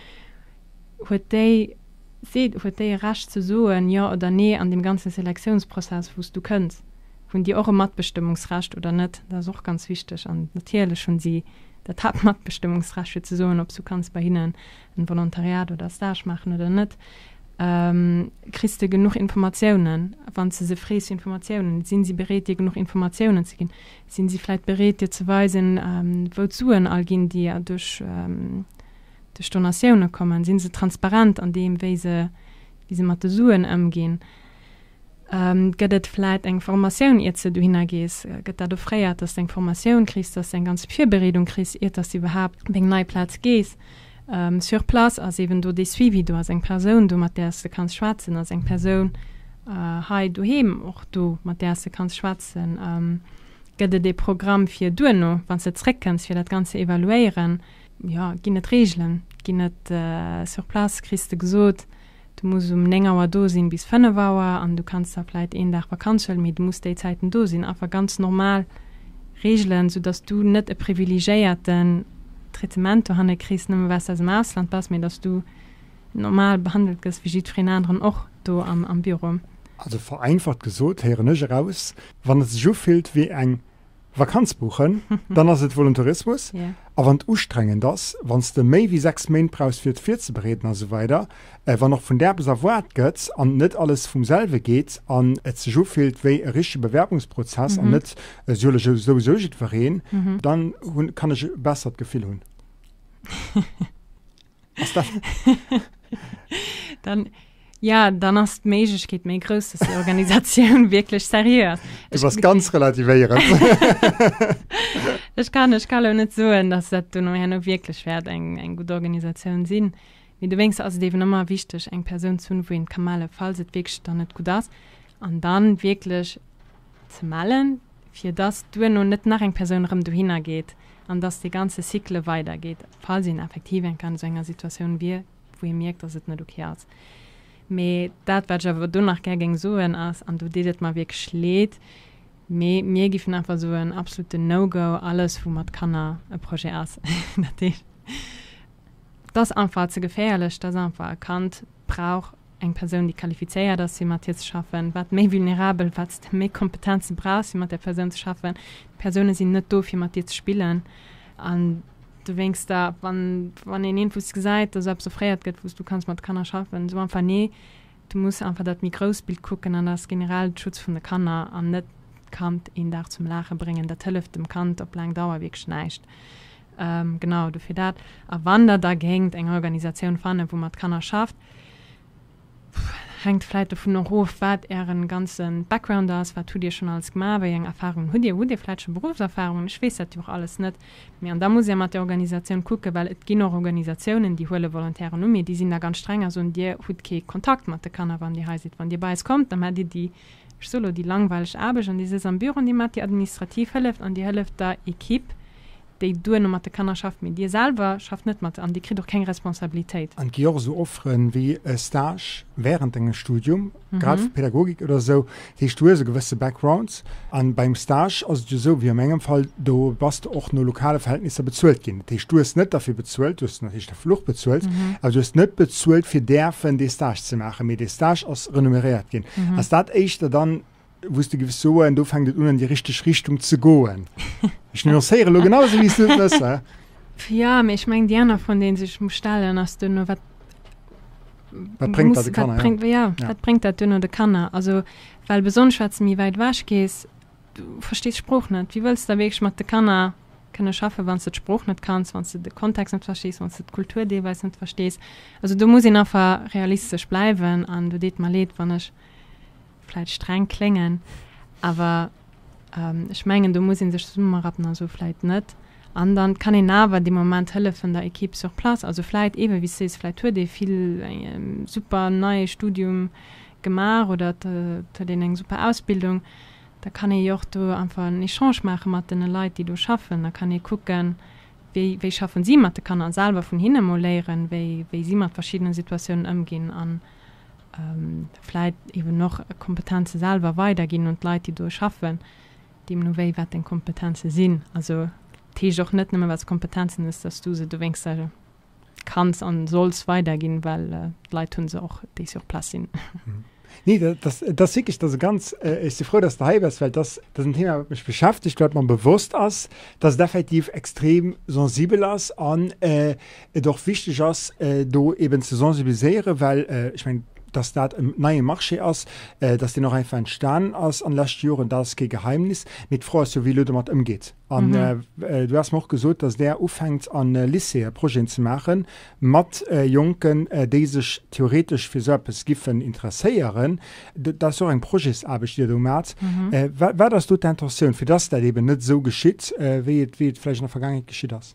huet déi, seet, huet déi e Recht ze soen, jo oder nee an deem ganze Selektiounsprozess, wou s du kënns. Hunn déi och e Matbestëmmungsrecht oder net? Dat ass och ganz wichteg. An natierlech hunn si dat Haaptmatbestëmmungsrecht, fir ze soen, ob s du kanns bei hinnen en Volontariat oder e Stage maachen oder net. Kriss de genuch Informatiounen? Wann s de se frees fir Informatiounen, sinn si bereet, dir genuch Informatiounen ze ginn? Sinn si vläicht bereet, dir ze weisen, wou d'Suen all ginn, déi duerch duerch Donatioune kommen? Sinn se transparent an deem, wéi se wéi se mat de Suen ëmginn? Gëtt et vläit eng Formatioun, iert s de dohinner gees? Gëtt dat offréiert, dass de eng Formatioun kriss, dass de eng ganz Virbereedung kriss, iert dass de iwwerhaapt op eng nei Plaz gees? Sur place ass eeben do dee Suivi do, ass eng Persoun do, mat där s de kanns schwätzen, ass eng Persoun hei doheem och do, mat där s de kanns schwätzen? Gëtt et ee Programm fir duerno, wann s de zréckkënns, fir dat Ganzt ze evaluéieren? Jo, ginn et Reegelen? Ginn et sur place, kriss de gesot, Du muss um 9 Auer do sinn bis 5 Auer an du kanns da vläit een Dag Vakanz huelen, mee du muss déi Zäiten do sinn. Einfach ganz normal Reegelen, sou dass du net e privilegéierten Traitement dohanne kriss, nëmme well s de aus dem Ausland bass, mee dass du normal behandelt gëss wéi jiddwereen aneren och do am Büro. Also vereinfacht gesot héieren ech eraus, wann et sech ufillt wéi eng Vakanz buchen, dann ass et Voluntarismus. Yeah. A wann et ustrengend ass, wann s de méi wéi 6 Méint brauchs fir et virzebereeden a sou weider, wann och vun där eppes erwaart gëtt an net alles vum selwe geet an et sech ufillt wéi e richtege Bewerbungsprozess an net si huele souwisou jiddwereen, dann hunn, kann ech e bessert Gefill hunn. Ass dat. Dann, ja, dann ass d'Méiglechkeet méi grouss, dass déi Organisatioun wierklech seriö ass. Du bass ganz relativéierend. Ech kann, ech kann elo net soen, dass dat dono herno wierklech wäert eng, eng gutt Organisatioun sinn. Mee dowéinst ass et eeben ëmmer wichteg, eng Persoun ze hunn, wou een ka mellen, falls et wierklech dann net gutt ass. An dann wierklech ze mellen, fir dass duerno net nach eng Persoun erëm dohinner geet an dass dee ganze Cycle weidergeet, falls een effektiv eng Kéier an esou enger Situatioun wier, wou ee mierkt, dass et net ok ass. Mee dat, wat ech awer do nach gär géing soen, ass, an do deet et mer wierklech leed, mee mir giffen einfach soen, absoluten No-Go, alles, wou mat Kanner e Projet ass. Dat heescht, et ass einfach ze geféierlech, et ass einfach, e Kand brauch eng Persoun, déi qualifizéiert ass, fir mat hir ze schaffen. Wat méi vulnerabel, wat s de méi Kompetenze brauchs, fir mat där Persoun ze schaffen. D'Persoune sinn net do, fir mat dir ze spillen. An dowéinst da, wann, wann een iergendwou s gesäit, dass eppes offréiert gëtt, wou s du kanns mat Kanner schaffen, so einfach nee. Du muss einfach dat méi grousst Bild kucken an dat ass generell de Schutz vun de Kanner an net d'Kand een Dag zum Laache bréngen. Dat hëlleft dem Kand op laang Dauer wierklech näischt. Genau, dofir dat. A wann der da géingt eng Organisatioun fannen, wou mat Kanner schafft, hänkt vläit dovun och of, wat Ären ganze Background ass, wat hutt Dir schonn alles gemaach, wéi eng Erfahrungen hutt Dir, hutt Dir vläit scho Beruffserfahrungen, ech weess dat jo och alles net. Mee an da musst Dir mat der Organisatioun kucken, well et ginn och Organisatiounen, déi huele Volontairen u, mee déi sinn da ganz streng a soen, Dir hutt kee Kontakt mat de Kanner, wann Dir hei sidd. Wann Dir bei eis kommt, da maacht Dir déi, ech soe lo, déi langweileg Aarbecht an Dir sëtzt am Büro an Dir maacht déi administrativ Hëllef an Dir hëlleft der Equipe, déi duerno mat de Kanner schafft, mee Dir selwer schafft net mat an Dir kritt och keng Responsabilitéit. An et gi och esou Offeren wéi e Stage während dengem Studium, grad vu Pädagogik oder esou. Dat heescht, du hues e gewësse Background an beim Stage ass et jo esou wéi a mengem Fall, do bass de och no lokale Verhältnisser bezuelt ginn. Dat heescht, du hues net derfir bezuelt, du hues natierlech de Fluch bezuelt, awer du hues net bezuelt fir däerfen dee Stage ze maachen, mee dee Stage ass renumeréiert ginn. Ass dat éischter dann wou s de giffs soen, do fänkt et un an déi richteg Richtung ze goen? Ech nuancéiere lo genau esou wéi s du et mëss, he? Jo, mee ech mengen déi aner Fro, déi een sech muss stellen, ass duerno, wat Wat bréngt dat de Kanner? Wat bréngt, ja, ja. Wat bréngt dat duerno de Kanner? Also, well besonnesch wat s de méi wäit ewech gees, du verstees d'Sprooch net. Wéi wëlls de da wierklech mat de Kanner kënne schaffen, wann s de d'Sprooch net kanns, wann s de de Kontext net verstees, wann s de d'Kultur deelweis net verstees? Also do muss een einfach realistesch bleiwen an do deet mer leed, wann ech vläit streng kléngen, awer ech mengen, do muss ee sech zesummerappen a sou vläit net. An dann kann een awer dee Moment hëllefen der Equipe sur place, also vläit eebe wéi s de sees, vläit huet ee vill eng super nei Studium gemaach oder et huet een eng super Ausbildung, da kann ee jo och do einfach en Echange maache mat deene Leit, déi do schaffen. Da kann ee kucken, wéi wéi schaffen si mat de Kanner a selwer vun hinne mol léieren, wéi wéi si mat verschiddene Situatiounen ëmginn an vläit eben och Kompetenze selwer weiderginn un d'Leit, déi do schaffen, deemno wéi wat deng Kompetenze sinn. Also dat heescht och net nëmme well s de Kompetenzen hues, dass du se dowéinst kanns an solls weiderginn, well d'Leit hu se och, déi sur place sinn. Nee, dat ass, dat ass wierklech, dat ass e ganz, ech si frou, dass de hei bass, well dat ass, dat ass en Thema, wat mech beschäftegt, wat mer bewosst ass, dass et effektiv extrem sensibel ass an et och wichteg ass, do eben ze sensibiliséieren, well ech mengen, dass dat en neie Marché ass, dass deen och einfach entstanen ass an de leschte Joren, dat ass kee Geheimnis. Mee d'Fro ass jo, wéi elo domat ëmgeet. An du has mer och gesot, dass Der ufänkt a Lycéeë Projeten ze maache mat Jonken, déi sech theoretesch fir esou eppes giffen interesséieren. Dat ass jo och eng Projetsaarbecht, déi Der do maacht. Wat ass do d'Intentioun, fir dass dat eben net esou geschitt, wéi et vläicht an der Vergaangenheet geschitt ass?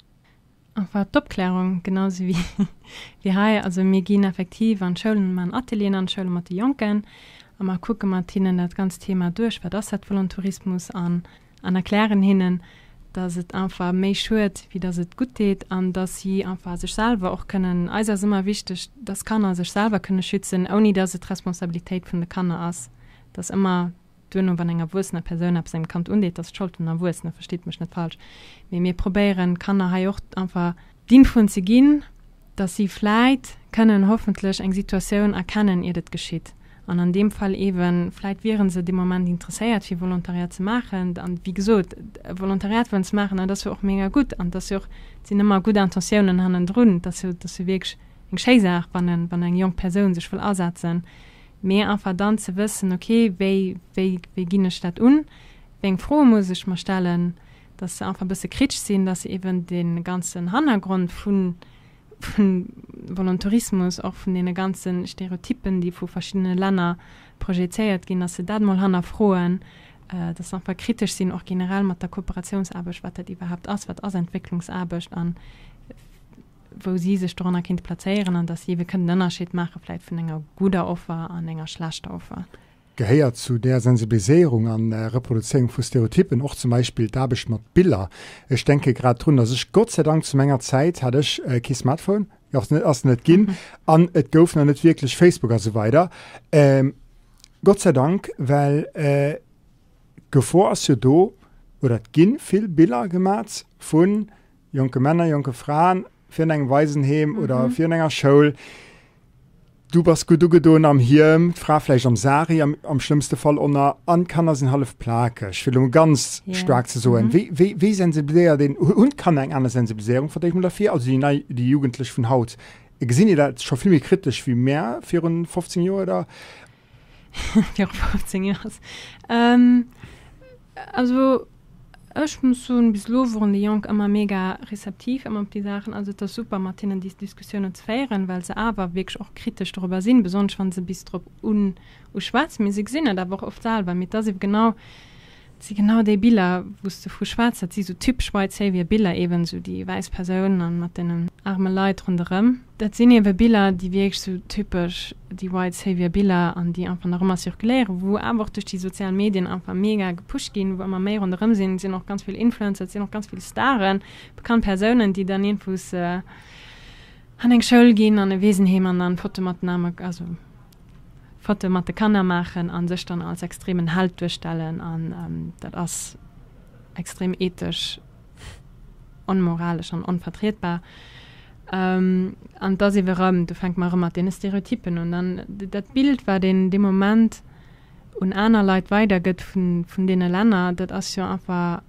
Enfin, d'Opklärung, genau esou wéi, wéi hei. Also mir ginn effektiv an d'Schoulen, maachen Atelieren an d'Schoule mat de Jonken a mer kucke mat hinnen dat ganzt Thema duerch, wat ass dat Volontourismus an, an erklären hinnen, dass et einfach méi schued, wéi dass et gutt deet an dass si einfach sech selwer och kënnen, eis ass ëmmer wichteg, dass Kanner sech selwer kënne schützen, ouni dass et d'Responsabilitéit vun de Kanner ass, dass ëmmer Duerno, wann eng erwuessener Persoun eppes engem Kand undeet, ass d'Schold vun den Erwuessenen, verstitt mech net falsch, mee mir probéieren d'Kanner hei och einfach d'Infoen ze ginn, dass si vläit kënnen hoffentlech eng Situatioun erkennen, iert et geschitt. An an deem Fall eeben, vläit wiere se dee Moment interesséiert fir Volontariat ze maachen. An wéi gesot, e Volontariat wëllen ze maachen, dat ass jo och mega gutt an et ass jo och, et sinn ëmmer gutt Intentiounen hannendrun, et ass jo, et ass jo wierklech eng schéi Saach, wann e, wann eng jonk Persoun sech wëll asetzen. Mee einfach dann ze wëssen, ok, wéi, wéi, wéi ginn ech dat un, wéi eng Froe muss ech mer stellen, dass se einfach e bësse kritesch sinn, dass se eeben dee ganzen Hannergrond vu vun Volontourismus, och vun deene ganze Stereotyppen, déi vu verschiddene Länner projezéiert ginn, dass se dat emol hannerfroen, dass se einfach kritesch sinn, och generell mat der Kooperatiounsaarbecht, wat dat iwwerhaapt ass, wat ass Entwécklungsaarbecht an. wou si sech doranner kéinte plazéieren an dass si ebe kënnen den Ënnerscheed maache vläicht vun enger gudder Offer an enger schlechter Offer. Gehéiert zu där Sensibiliséierung an Reproduzéierung vu Stereotypen och zum Beispill d'Aarbecht mat Biller? Ech denke grad drun, dass ech, Gott sei Dank, zu menger Zäit hat ech kee Smartphone, ass net, ass net ginn, an et gouf nach net wierklech Facebook a sou weider. Gott sei Dank, well d'Gefor ass jo do, oder et gi vill Biller gemat vu jonke Männer, jonke Fraen virun engem Waisenheem oder virun enger Schoul, Du bass gutt ugedoen am Hiem, d'Fra vläicht am Sari, am, am schlëmmste Fall onner, an d'Kanner sinn hallef plakeg, fir elo mol ganz yeah. staark ze soen. Mm -hmm. Wéi, wéi, wéi sensibiliséiert een, hunn d'Kanner eng aner Sensibiliséierung, verdeelt mol derfir, also déi nei, déi Jugendlech vun haut, gesinn déi dat scho vill méi kritesch wéi mär virun 15 Joer oder? Viru 15 Joer. Ähm, also ech muss soen, bis elo woren déi Jonk ëmmer mega receptiv ëmmer op déi Saachen. Also et ass super mat hinnen déi Diskussiounen ze féieren, well se awer wierklech och kritesch dorobber sinn, besonnesch wa se bis drop un uschwätzen. Mee se gesinn et awer och oft selwer. Mee et ass ebe genau, Et si genau déi Biller, wou s de vu schwätz. Dat si sou typesch White Savior Biller, eeben sou déi wäiss Persoun an mat deenen aarme Leit ronderëm. Dat sinn eebe Biller, déi wierklech sou typesch déi White Savior Biller an déi einfach nach ëmmer circuléieren, wou awer och duerch déi sozial Medien einfach mega gepusht ginn, wou ëmmer méi ronderëm sinn. Et sinn och ganz vill Influencer, et sinn och ganz vill Staren, bekannt Persounen, déi dann iergendwous an eng Schoul ginn, an e Weesenheem an dann Fotoe mat den aarme, also. Fotoe mat de Kanner maachen a sech dann als extremen Held duerstellen an dat ass extrem ethesch onmoralesch an onvertrietbar. An et ass ewe rëm, do fänke mer erëm mat deene Stereotypen un, dann dat Bild wat een dee Moment un aner Leit weidergëtt vun vun deene Länner, dat ass jo einfach,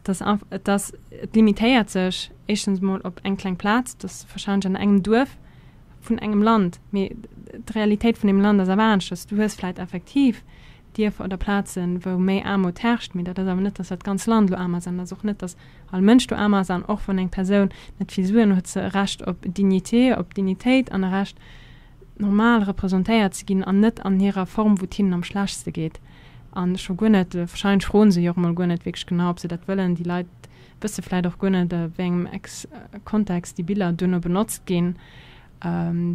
dat ass et ass, et limitéiert sech éischtens emol op eng kleng Plaz, dat ass wahrscheinlech an engem Duerf, vun engem Land, mee d'Realitéit vun deem Land ass awer aneschters. Du hues vläit effektiv Dierfer oder Plazen, wou méi Aarmut herrscht, mee dat ass awer net, dass dat ganz Land elo aarm ass an et ass och net, dass all Mënsch do aarm ass. An och wann eng Persoun net vill Suen huet, se e Recht op Dignité, op Dignitéit an e Recht, normal representéiert ze ginn an net an hirer Form, wou et hinnen am schlechtste geet. A scho guer net, wahrscheinlech froen se jo och emol guer net wierklech genau, ob se dat wëllen. Déi Leit wësse vläit och guer net, a wéi engem Kontext déi Biller duerno benotzt ginn.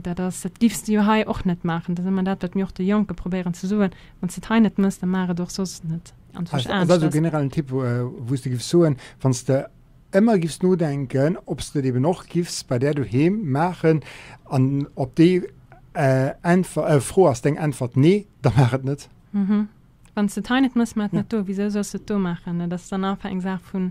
Dat ass, dat giffs de jo hei och net maachen. Dat ass ëmmer dat, wat mir och de Jonke probéieren ze soen, Wann s de et hei net mëss, da maach et och soss net anzwousch aneschters. Ass dat esou generell en Tipp, wou s de giffs soen, wann s de ëmmer giffs nodenken, ob s de et eben och giffs bei där doheem maachen, an op déi Äntwer, Fro ass deng Äntwert nee, da maach et net? Wann s de et hei net mëss, maach et net do. Wisou solls de et do maachen? Dat ass dann einfach eng Saach vu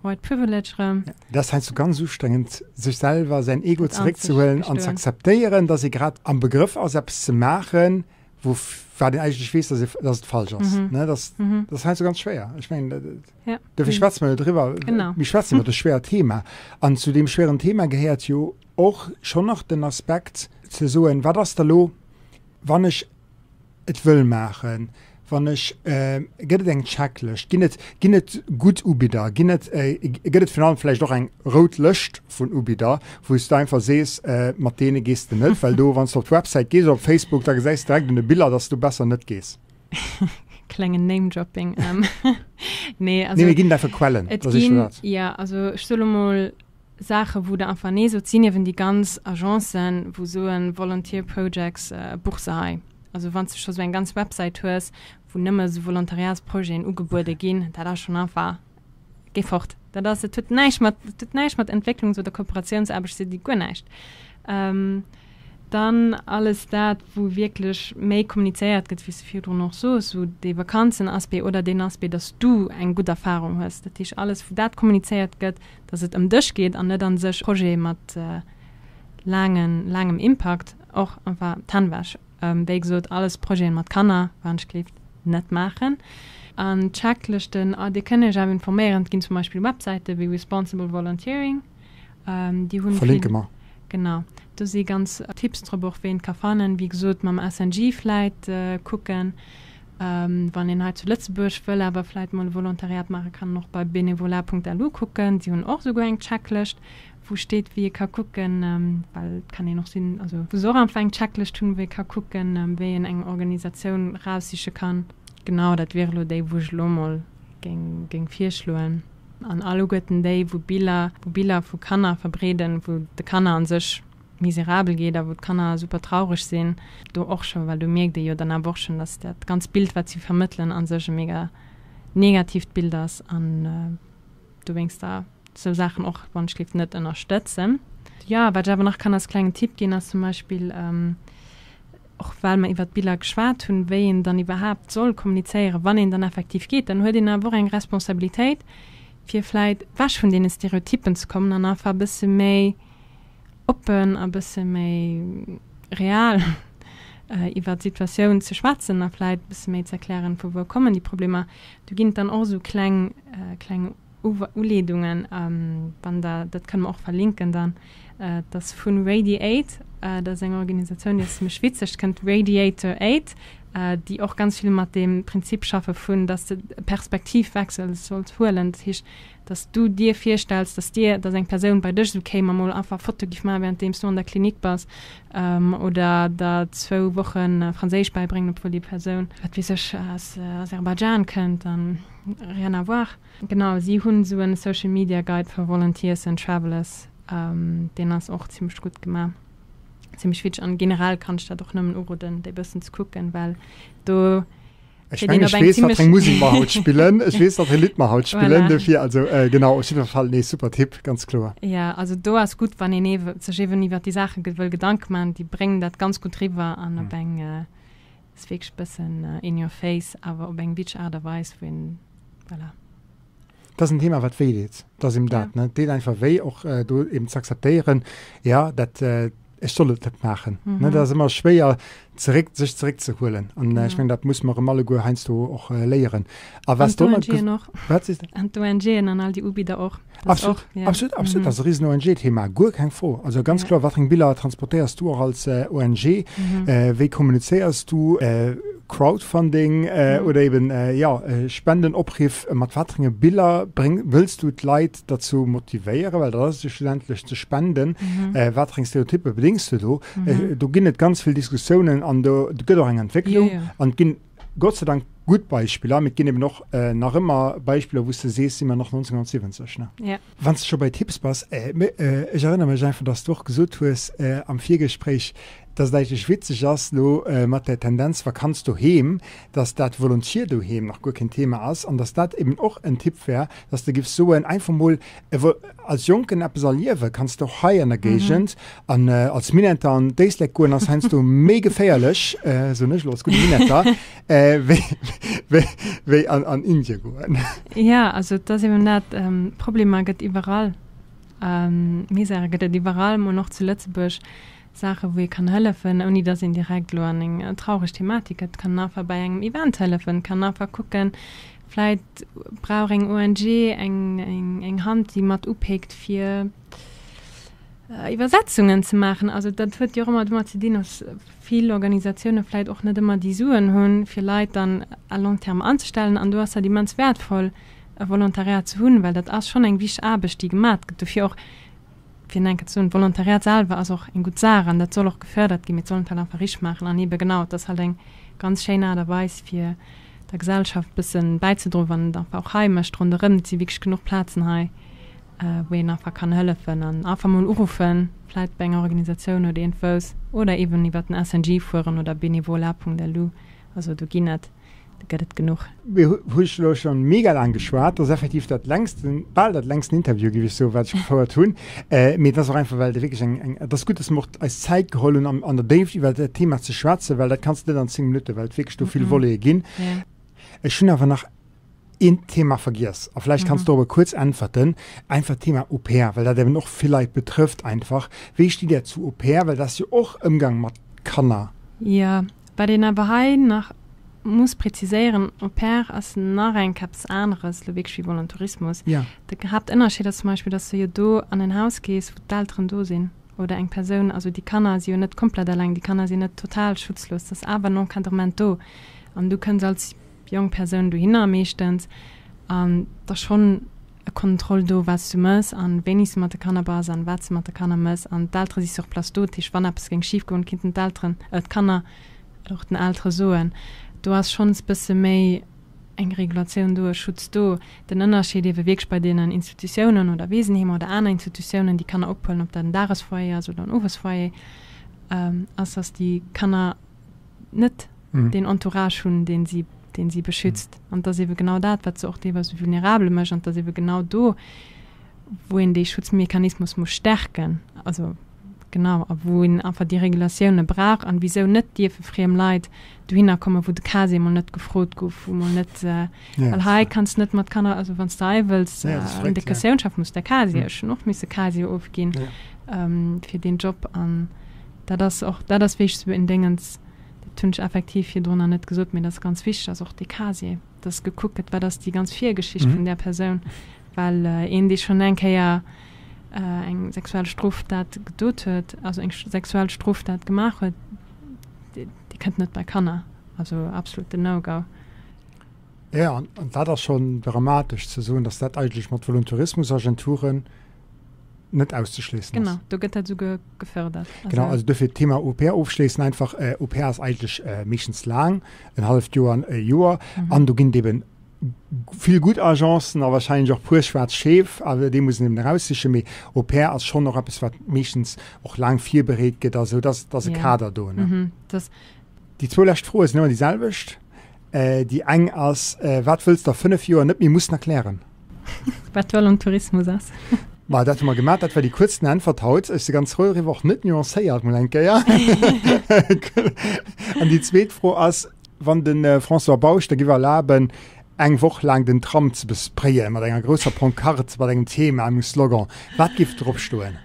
White Privilege erëm. Dat ass heiansdo ganz ustrengend, sech selwer säin Ego zeréckzehuelen an ze akzeptéieren, dass ee grad am Begrëff ass, eppes ze maachen, wou wat een eigentlech weess, dass ee, dass et falsch ass. Ne, dat, dat ass heiansdo ganz schwéier. Ech mengen, dofir schwätze mer jo driwwer. Mir schwätzen iwwer e schwéiert Thema. An zu deem schwéieren Thema gehéiert jo och schonn nach den Aspekt ze soen, Wat ass da lo, wann ech et wëll maachen, wann ech, gëtt et eng Checklëscht, ginn et, ginn et gutt Ubidder, ginn et, gëtt et virun allem vläicht och eng rout Lëscht vun Ubidder, wou s de einfach sees, mat deene gees de net, well do, wann s de op d'Websäit gees oder op Facebook, da gesäis de direkt un de Biller, dass s du besser net gees. Klengen Name-Dropping. Nee, also. Nee, mee ginn et einfach Quellen? Et ginn, jo, also ech soe lo mol, Saache wou der einfach nee sot, sinn eben déi ganz Agencen, wou soen, Volunteer Projects, buch se hei. Also wann s de scho sou eng ganz Websäit hues, wou nëmme sou Volontariatsprojeten ugebuede ginn, dat ass schonn einfach, géi fort. Dat ass, dat huet näischt mat, dat huet näischt mat Entwécklungs oder Kooperatiounsaarbecht ze di, guer näischt. Dann alles dat, wou wierklech méi kommunizéiert gëtt, wéi s de virdrun och sos, sou dee Vakanzenaspect oder deen Aspect, dass du eng gutt Erfarung hues. Dat heescht, alles, wou dat kommunizéiert gëtt, dass et ëm dech geet an net a sech Projete mat laangen, laangem Impakt, och einfach d'Hänn wech. Wéi gesot, alles Projete mat Kanner, wann ech gleeft, net maachen. An Checklëschten, ah, Dir kënnt Iech awer informéieren, et ginn zum Beispill Websäite wéi Responsible Volunteering, déi hunn vill. Verlinke mer. Genau, do si ganz Tipps drop och, wéi een et ka fannen. Wéi gesot, mam SNJ vläit kucken. Wann een hei zu Lëtzebuerg wëll awer vläit mol e Volontariat maachen, kann en och bei benevolat.lu kucken. Si hunn och esouguer eng Checklëscht, wou steet, wéi ee ka kucken, well et kann een och sinn, also wou se och einfach eng Checklëscht hunn, wou ee ka kucken, wéi een eng Organisatioun raussiche kann. Genau, dat wiere lo déi, wou ech elo mol géing virschloen. An alleguerten déi, wou Biller, wou Biller vu Kanner verbreeden, wou de Kanner an sech miserabel geet a wou d'Kanner super traureg sinn, do och scho, well do mierkt ee jo dann awer och schonn, dass dat ganzt Bild, wat si vermëttelen, a sech e mega negatiivt Bild ass an dowéinst da sou Saachen och wann ech géif net ënnerstëtzen. Jo, wat ech awer nach kann als klengen Tipp ginn, ass zum Beispill, och well mer iwwert d'Biller geschwat hunn, wéi een dann iwwerhaapt soll kommunizéieren, wann een dann effektiv geet, dann huet een awer och eng Responsabilitéit, fir vläit ewech vun deene Stereotyppen ze kommen an einfach e bësse méi oppen a bësse méi real iwwert d'Situatioun ze schwätzen a vläit e bësse méi ze erklären, vu wou kommen déi Problemer. Do ginn et dann och esou kleng, kleng Uleedungen, wann Der, dat kënne mer och verlinken dann, dat ass vu Radiate, dat ass eng Organisatioun, déi ass zimmlech witzeg, dat kënnt Radiator Aid, déi och ganz vill mat deem Prinzip schaffe vun, dass de e Perspektivwechsel solls huelen. Dat heescht, dass du dir virstells, dass dir, dass eng Persoun bei dech esou kéim a mol einfach Foto giff maachen, währenddeems du an der Klinik bass, oder der zwou Woche Franséisch bäibréngen, obwuel déi Persoun, wat weess ech, aus Aserbaidschan kënnt an rien à voir. Genau, si hunn esou en Social Media Guide for Volunteers and Travelers, deen ass och zimmlech gutt gemaach, zimmlech witzeg an generell kann ech dat och nëmmen uroden, déi bëssen ze kucken, well do Ech mengen, ech weess, wat fir eng Musek mer haut spillen. Ech weess, wat fir e Lidd mer haut spillen. Voilà. Dofir, also äh, genau, op jidder Fall, nee, super Tipp, ganz kloer. Ja, also do ass gutt, wann een ewe, sech eben iwwer déi Saache wëll Gedanke maachen, déi bréngen dat ganz gutt riwwer an op eng, äh, ass wierklech bëssen in your face, awer op eng witzeg Aart a Weis, wou een, voilà. Dat ass en Thema, wat wéi deet. Dat ass eben dat, ne? Et deet einfach wéi, och do eben ze akzeptéieren, ja, dat, ech soll et net maachen. Ne, dat ass ëmmer schwéier, zeréck, sech zeréckzehuelen. An ech mengen, dat musse mer erëm alleguer heiansdo och léieren. A was An d'ONGen och. Wat sees de? An d'ONGen an all déi Ubidder och. Absolut, och, ja. absolut, absolut. Mm. Dat ass e risen ONG-Thema, guer keng Fro. Also ganz ja. kloer, wat fir eng Biller transportéiers du och als äh, ONG? Mhm. Äh, wéi kommunizéiers du? Äh, Crowdfunding äh, mhm. oder eben äh, ja, äh, Spendenopriff, äh, mat wat fir enge Biller bring, wëlls du d'Leit dazu motivéieren, well dat ass et jo schlussendlech ze spenden. Mhm. Äh, wat fir eng Stereotyppe bedéngs du do? Mhm. Äh, do ginn et ganz vill Diskussiounen an do, do gëtt och eng Entwécklung ja, ja. an ginn Gott sei Dank gutt Beispiller, mee et ginn eben och nach ëmmer Beispiller, wou s de sees, si mer nach 1970, ne? Ja. Wann s de scho bei Tipps bass, ech erënnere mech einfach, dass du och gesot hues am Virgespréich, dass et eigentlech witzeg ass elo mat där Tendenz Vakanz doheem, dass dat Volontier doheem nach guer keen Thema ass an dass dat eben och en Tipp wär, dass de giffs soen, einfach mol als Jonken eppes erliewe kanns de och hei an der Géigend. An als Minetter an d'Éislek goen ass heiansdo méi geféierlech, soen ech elo als gudde Minetter, wéi, wéi an, an Indie goen. Ja, also et ass eben dat, Problemer gëtt iwwerall, Misere gëtt et iwwerall, mol och zu Lëtzebuerg. Saache wou ee kann hëllefen, ouni datt een direkt elo an eng traureg Thematik gëtt, kann een einfach bei engem Event hëllefen, kann einfach kucken, vläit brauch eng ONG eng, eng, eng Hand, déi mat upéckt fir Iwwersetzungen ze maachen. Also dat huet jo och ëmmer domat ze dinn, datt vill Organisatioune vläit och net ëmmer déi Suen hunn, fir Leit dann à long terme anzestellen. An do ass dat immens wäertvoll, e Volontariat ze hunn, well dat ass schonn eng wichteg Aarbecht, déi gemat gëtt. Dofir och, fir en enke ze soen, d'Volontariat selwer ass och eng gutt Saach an dat soll och gefördert ginn, mee et soll een et halt einfach richteg maachen. An eebe genau, et ass halt eng ganz schéin Aart a Weis, fir der Gesellschaft e bësse bäizedroen, wann een et einfach och hei mécht ronderëm. Et si wierklech genuch Plazen hei, wou een einfach kann hëllefen an einfach mol uruffen, vläit bei enger Organisatioun oder iergendwous oder eeben iwwer den SNJ fueren oder benevolat.lu. Also do ginn et, do gëtt et genuch. Mir hu elo scho mega laang geschwat. Dat ass effektiv dat längsten, bal dat längsten Interview, géif ech soen, wat ech gefouert hunn. Mee et ass och einfach, well et wierklech eng, eng, et ass gutt, dass mer och eis Zäit geholl hunn, an, an der Déift iwwer dat Thema ze schwätzen, well dat kanns de net an 10 Minutten, well et wierklech do vill Volete ginn. Ech hunn awer nach een Thema vergiess a vläicht kanns du dorobber kuerz äntwerten, einfach d'Thema Au pair, well dat eben och vill Leit betrëfft einfach. Wéi stitt Där zu Au pair, well dat ass jo och Ëmgang mat Kanner? Jo, wat een awer hei nach muss preziséieren, Au pair ass nach eng Kéier eppes aneres elo wierklech wéi Volontourismus. Ja. De Haaptënnerscheed ass zum Beispill, dass du jo do an en Haus gees, wou d'Elteren do sinn oder eng Persoun, also déi Kanner si jo net komplett eleng, déi Kanner sinn net total schutzlos, et ass awer en Encadrement do an du kënns als jonk Persoun dohinner meeschtens an da schonn e Contrôle do, wat s du mëss an wéini s du mat de Kanner bass an wat s du mat de Kanner mëss an d'Eltere si sur place do. Dat heescht, wann eppes géing schif goen, kinnten d'Elteren, d'Kanner et och den Eltere soen. Do ass schonns bësse méi. eng Regulatioun do, e Schutz do. Den Ënnerscheed eebe wierklech bei deenen Institutiounen oder Weesenheemer oder aner Institutiounen, déi Kanner ophuelen, ob dat en Dagesfoyer ass oder en Owesfoyer, ass, dass déi Kanner net deen Entourage hunn, dee si, dee si beschützt. An et ass eebe genau dat, wat se och deelweis esou vulnerabel mécht. An et ass eebe genau do, wou een dee Schutzmechanismus muss stärken. Also genau, a wou een einfach déi Regulatioune brauch an wisou net dierfe friem Leit dohinner kommen, wou de Casier mol net gefrot gouf, wou mol net, well hei kanns net mat Kanner, also wann s de hei wëlls an Educatioun schaffen, muss de Casier, ech hunn och misse Casier ofginn fir deen Job an dat ass och, dat ass wierklech esou en Déngens, dat hunn ech effektiv virdrun nach net gesot, mee dat ass ganz wichteg, ass och dee Casier, dass gekuckt gëtt, wat ass déi ganz Virgeschicht vun där Persoun, well een, dee schonn eng Kéier eng sexuell Stroftat gedot huet, also eng sexuell Stroftat gemaach huet, dee kënnt net bei Kanner. Also absoluten No-Go. Jo, an dat ass schonn dramatesch ze soen, datt dat eigentlech mat Voluntarismusagenturen net auszeschléissen ass. Genau, do gëtt dat esouguer gefördert. Genau, also dofir d'Thema Au-pair ofschléissen einfach. Au-pair ass eigentlech meeschtens laang, en halleft Joer, e Joer, an do ginn et eben vill gutt Agencen a wahrscheinlech och puer schwaarz Scheef, awer déi muss een eben eraussichen. Mee Au pair ass schonn och eppes, wat meeschtens och laang virbereet gëtt a sou. Dass ass e Kader do, ne? Déi zwou lescht Froe sinn ëmmer déi selwecht. Déi eng ass, Wat wëlls de a 5 Joer net méi mussen erklären? Wat Volontourismus ass. Ma dat hu mer gemaach. Dat war déi kuerzten Äntwert haut. Ech si ganz frou eriwwer, och net nuancéiert mol eng Kéier. An déi zweet Fro ass, Wann de François Bausch der giff erlaben, eng Woch laang den Tram ze besprayen mat enger grousser Pancarte mat engem Thema, engem Slogan, wat giff drop stoen?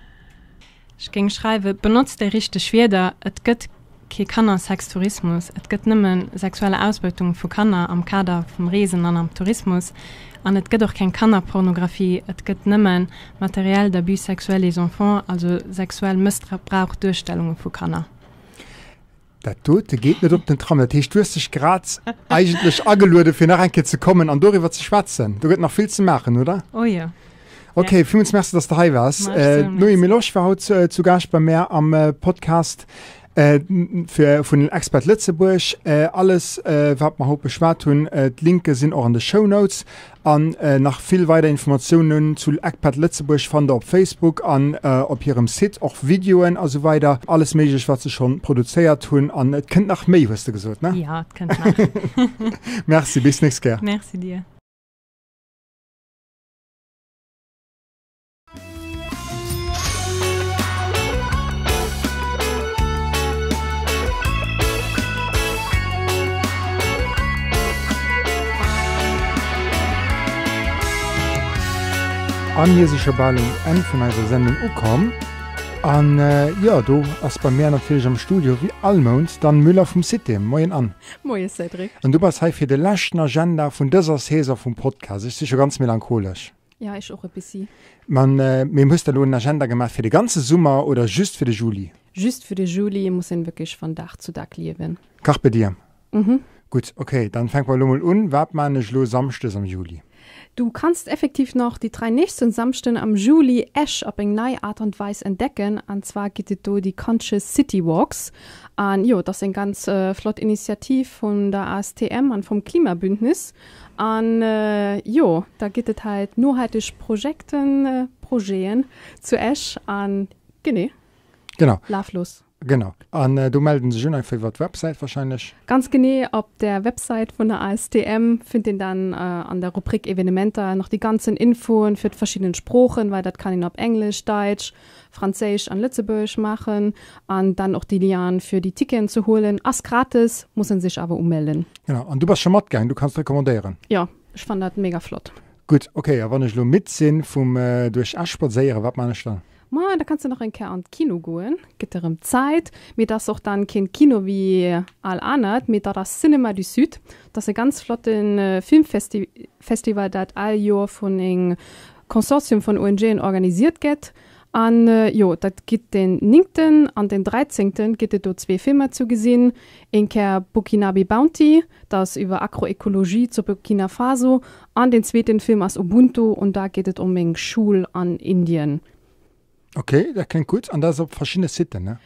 Ech géing schreiwen, Benotzt déi richteg Wierder, et gëtt kee Kannersextourismus, et gëtt nëmme sexuelle Ausbeutung vu Kanner am Kader vum Reesen an am Tourismus an et gëtt och keng Kannerpornografie, et gëtt nëmme Matériel d'abus sexuel des enfants, also sexuell Mëssbrauch-Duerstellunge vu Kanner. Dat dote geet net op den Tram. Dat heescht, du hues dech grad eigentlech ageluede fir nach eng Kéier ze kommen an doriwwer ze schwätzen. Do gëtt nach vill ze maachen, oder? Oh jo. Okay, villmools Merci, dass de hei waars. D'Noémie Melosch war haut zu Gaascht bei mär am Podcast fir vun Expert Lëtzebuerg. Alles wat mer haut beschwat hunn, d'Linke sinn och an de Shownotes. An nach vill weider Informatiounen zu ECPAT Lëtzebuerg fannt der op Facebook an op hirem Site, och Videoen a sou weider. Alles méiglech wat se schonn produzéiert hunn an et kënnt nach méi hues de gesot, ne? Jo, et kënnt nach. Merci, bis nächst Kéier. Merci dir. A mir si scho bal um Enn vun eiser Sendung ukomm. An jo, do ass bei mär natierlech am Studio wéi all Mount d'Anne Müller vum CITEM. Moien Anne. Moie Cédric. An du bass hei fir de leschten Agenda vun dëser Saison vum Podcast. Ech si scho ganz melancholesch. Ja, ech och e bessi. Man, mee hues de elo en Agenda gemaach fir de ganze Summer oder just fir de Juli? Just fir de Juli, muss een wierklech van Dag zu Dag liewen. Carpe diem. Mhm. Gutt, ok, dann fänke mer elo mol un. Wat maan ech elo Samschdes am Juli? Du kannst effektiv nach die drei nächsten Samschden am Juli Esch op eng nei Art und Weis entdecken, an zwar gitt et do déi Conscious City Walks. An jo, et ass eng ganz flott Initiativ vun der ASTM an vum Klimabündnis. An jo, da gitt et halt nohalteg Projekten, Projeten zu Esch an genee. Genau. Laf los. Genau. An do melden sech un einfach iwwer d'Websäit wahrscheinlech. Ganz genee, op der Websäit vun der ASTM finnt een dann an der Rubrik Evenementer nach déi ganzen Infoen fir d'verschiddenen Sproochen, well dat kann een op Englesch, Daitsch, Franséisch an Lëtzebuergesch maachen an dann och déi Lienen fir déi Ticketen ze huelen. Ass gratis, muss en sech awer umelden. Genau, an du bass scho matgaang, du kanns recommandéieren. Jo, ech fannen dat mega flott. Gutt, ok, a wann ech elo midd sinn vum duerch Esch spadséieren, wat maan ech dann? Ma da kanns de nach eng Kéier an d'Kino goen, gëtt erëm Zäit. Mee et ass och dann keen Kino wéi all anert, mee dat ass Cinéma du Sud. Dat ass e ganz flotte Filmfestival, dat all Joer vun eng Consortium vun ONGen organisiert gett. An jo, dat gitt den néngten an den dräizéngten gitt et do zwee Filmer zu gesinn. Een Kéier Burkinabe Bounty, dat ass iwwer Agroecologie zu Burkina Faso, an den zweeten Film ass Ubuntu und da geet et ëm eng Schul an Indien. Ok, dat kléngt gutt. An dat ass op verschiddene Siten, ne?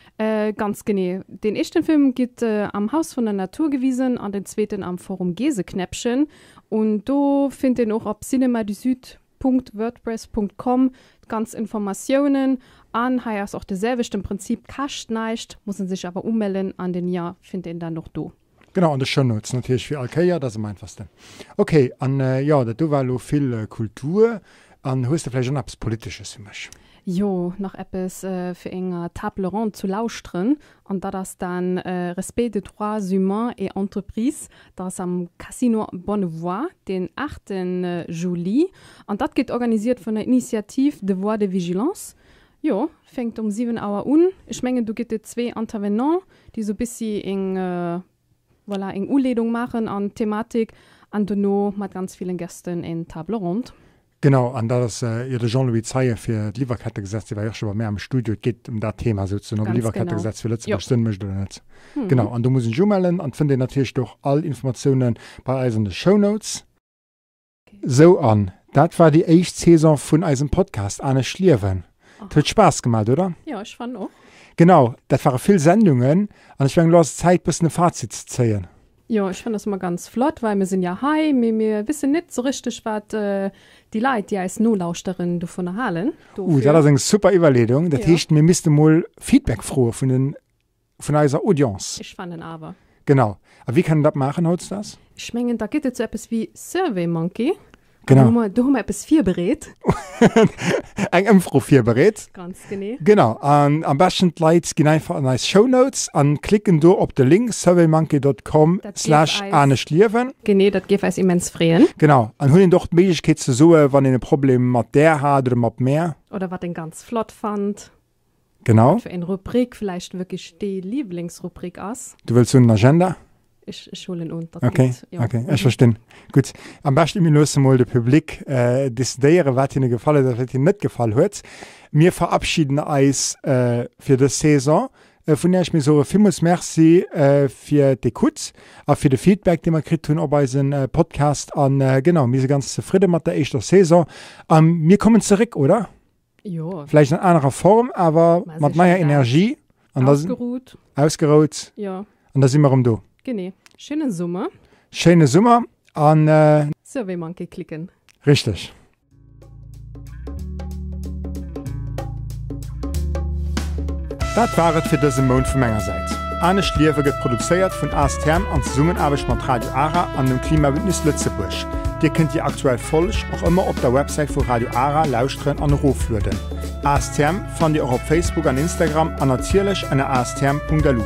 Ganz genee. Deen éischten Film gitt am Haus vun der Natur gewisen an den zweeten am Forum Geeseknäppchen. Und do finnt een och op cinemadusud.wordpress.com d'ganz Informatiounen. An hei ass och de selwechten Prinzip, kascht näischt, muss en sech awer umellen an den Lien finnt een dann och do. Genau, an de Shownotes natierlech wéi all Kéier, dat ass am einfachsten. Ok, an jo, dat do war elo vill Kultur. An hues de vläicht och nach eppes Politesches fir mech? Jo, nach eppes fir enger Table ronde zu lauschteren, an dat ass dann Respect des droits humains et entreprises. Dat ass am Casino Bonnevoie den 8 Juli an dat gëtt organisiert vun der Initiative Devoir de vigilance. Jo, fänkt um 7 Auer un. Ech mengen do gëtt et zwee Intervenants, déi sou bissi eng, voilà, eng Uleedung maachen an d'Thematik an dono mat ganz villen Gästen en Table ronde. Genau, an dat ass jo de Jean-Louis Zeien fir d'Liwwerkettegesetz, dee war jo och scho bei mär am Studio. Et geet ëm dat Thema souzesoen, ob e Liwwerkettegesetz fir Lëtzebuerg Sënn mécht oder net. Genau, an do muss een sech umellen an et fënnt een natierlech do och all Informatioune bei eis an de Shownotes. Sou an dat war déi éischt Saison vun eisem Podcast Anescht liewen. Et huet Spaass gemat, oder? Jo, ech fannen och. Genau, dat ware vill Sendungen an ech mengen elo ass et Zäit bëssen e Fazit ze zéien. Jo, ech fannen dat ëmmer ganz flott, well mir sinn jo hei, mee mir wissen net sou richteg wat déi Leit, déi eis nolauschteren, dovunner halen. Uh, dat ass eng super Iwwerleedung. Dat heescht, mir misste mol Feedback froe vun den Vun eiser Audience. Ech fannen awer. Genau. A wéi kann een dat maachen hautdesdaags? Ech mengen, da gëtt et sou eppes wéi Survey Monkey. Genau. Do hu mer, do hu mer eppes virbereet. Eng Ëmfro virbereet. Ganz genee. Genau. An am beschten d'Leit ginn einfach an eis Shownotes an klicken do op de Link surveymonkey.com slash aneschtliewen. Genee, dat géif eis immens freeën. Genau. An hunn een och d'Méiglechkeet ze soe wann een e Problem mat där hat oder mat mär. Oder wat een ganz flott fannt. Genau. Wat fir eng Rubrik vläicht wierklech déi Liiblingsrubrik ass. Du wëlls soen den Agenda? Ech, ech huelen un, datt Okay, et, jo. okay, ech verstinn. Gutt, am beschte mir loosse mol de Public decidéieren, wat hinne gefall huet a wat hinnen net gefall huet. Mir verabschieden eis fir dës Saison vun Iech. Mir soe villmools Merci fir d'Ecoute a fir de Feedback, dee mer kritt hunn op eise Podcast. A genau, mir si ganz zefridde mat der éischter Saison a mir kommen zeréck, oder? Jo. Vläicht an anerer Form, awer mat neier Energie. An ausgeruht. Ausgerout. Jo. An da si mer erëm do. Genee. Schéinen Summer. Schéine Summer an. Survey Monkey klicken. Richteg. Dat war et fir dëse Mount vu menger Säit. Anescht Liewe gëtt produzéiert vun ASTM an Zesummenaarbecht mat Radio Ara an dem Klimabündnis Lëtzebuerg. Dir kënnt déi aktuell Folg och ëmmer op der Websäit vu Radio Ara lauschteren an eroflueden. ASTM fannt Dir och op Facebook an Instagram an natierlech ënner astm.lu.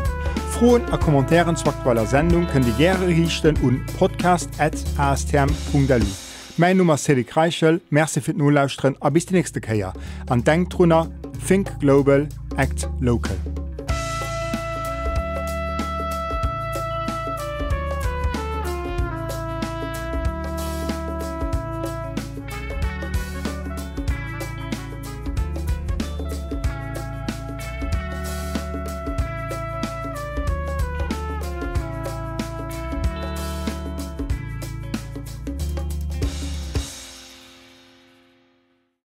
Froen a Commentairen zur aktueller Sendung kënnt Dir gäre riichten un podcast@astm.lu. Mäin Numm ass Cédric Reichel, Merci fir d'Nolauschteren a bis déi nächste Kéier. An denkt drunner, Think global, act local.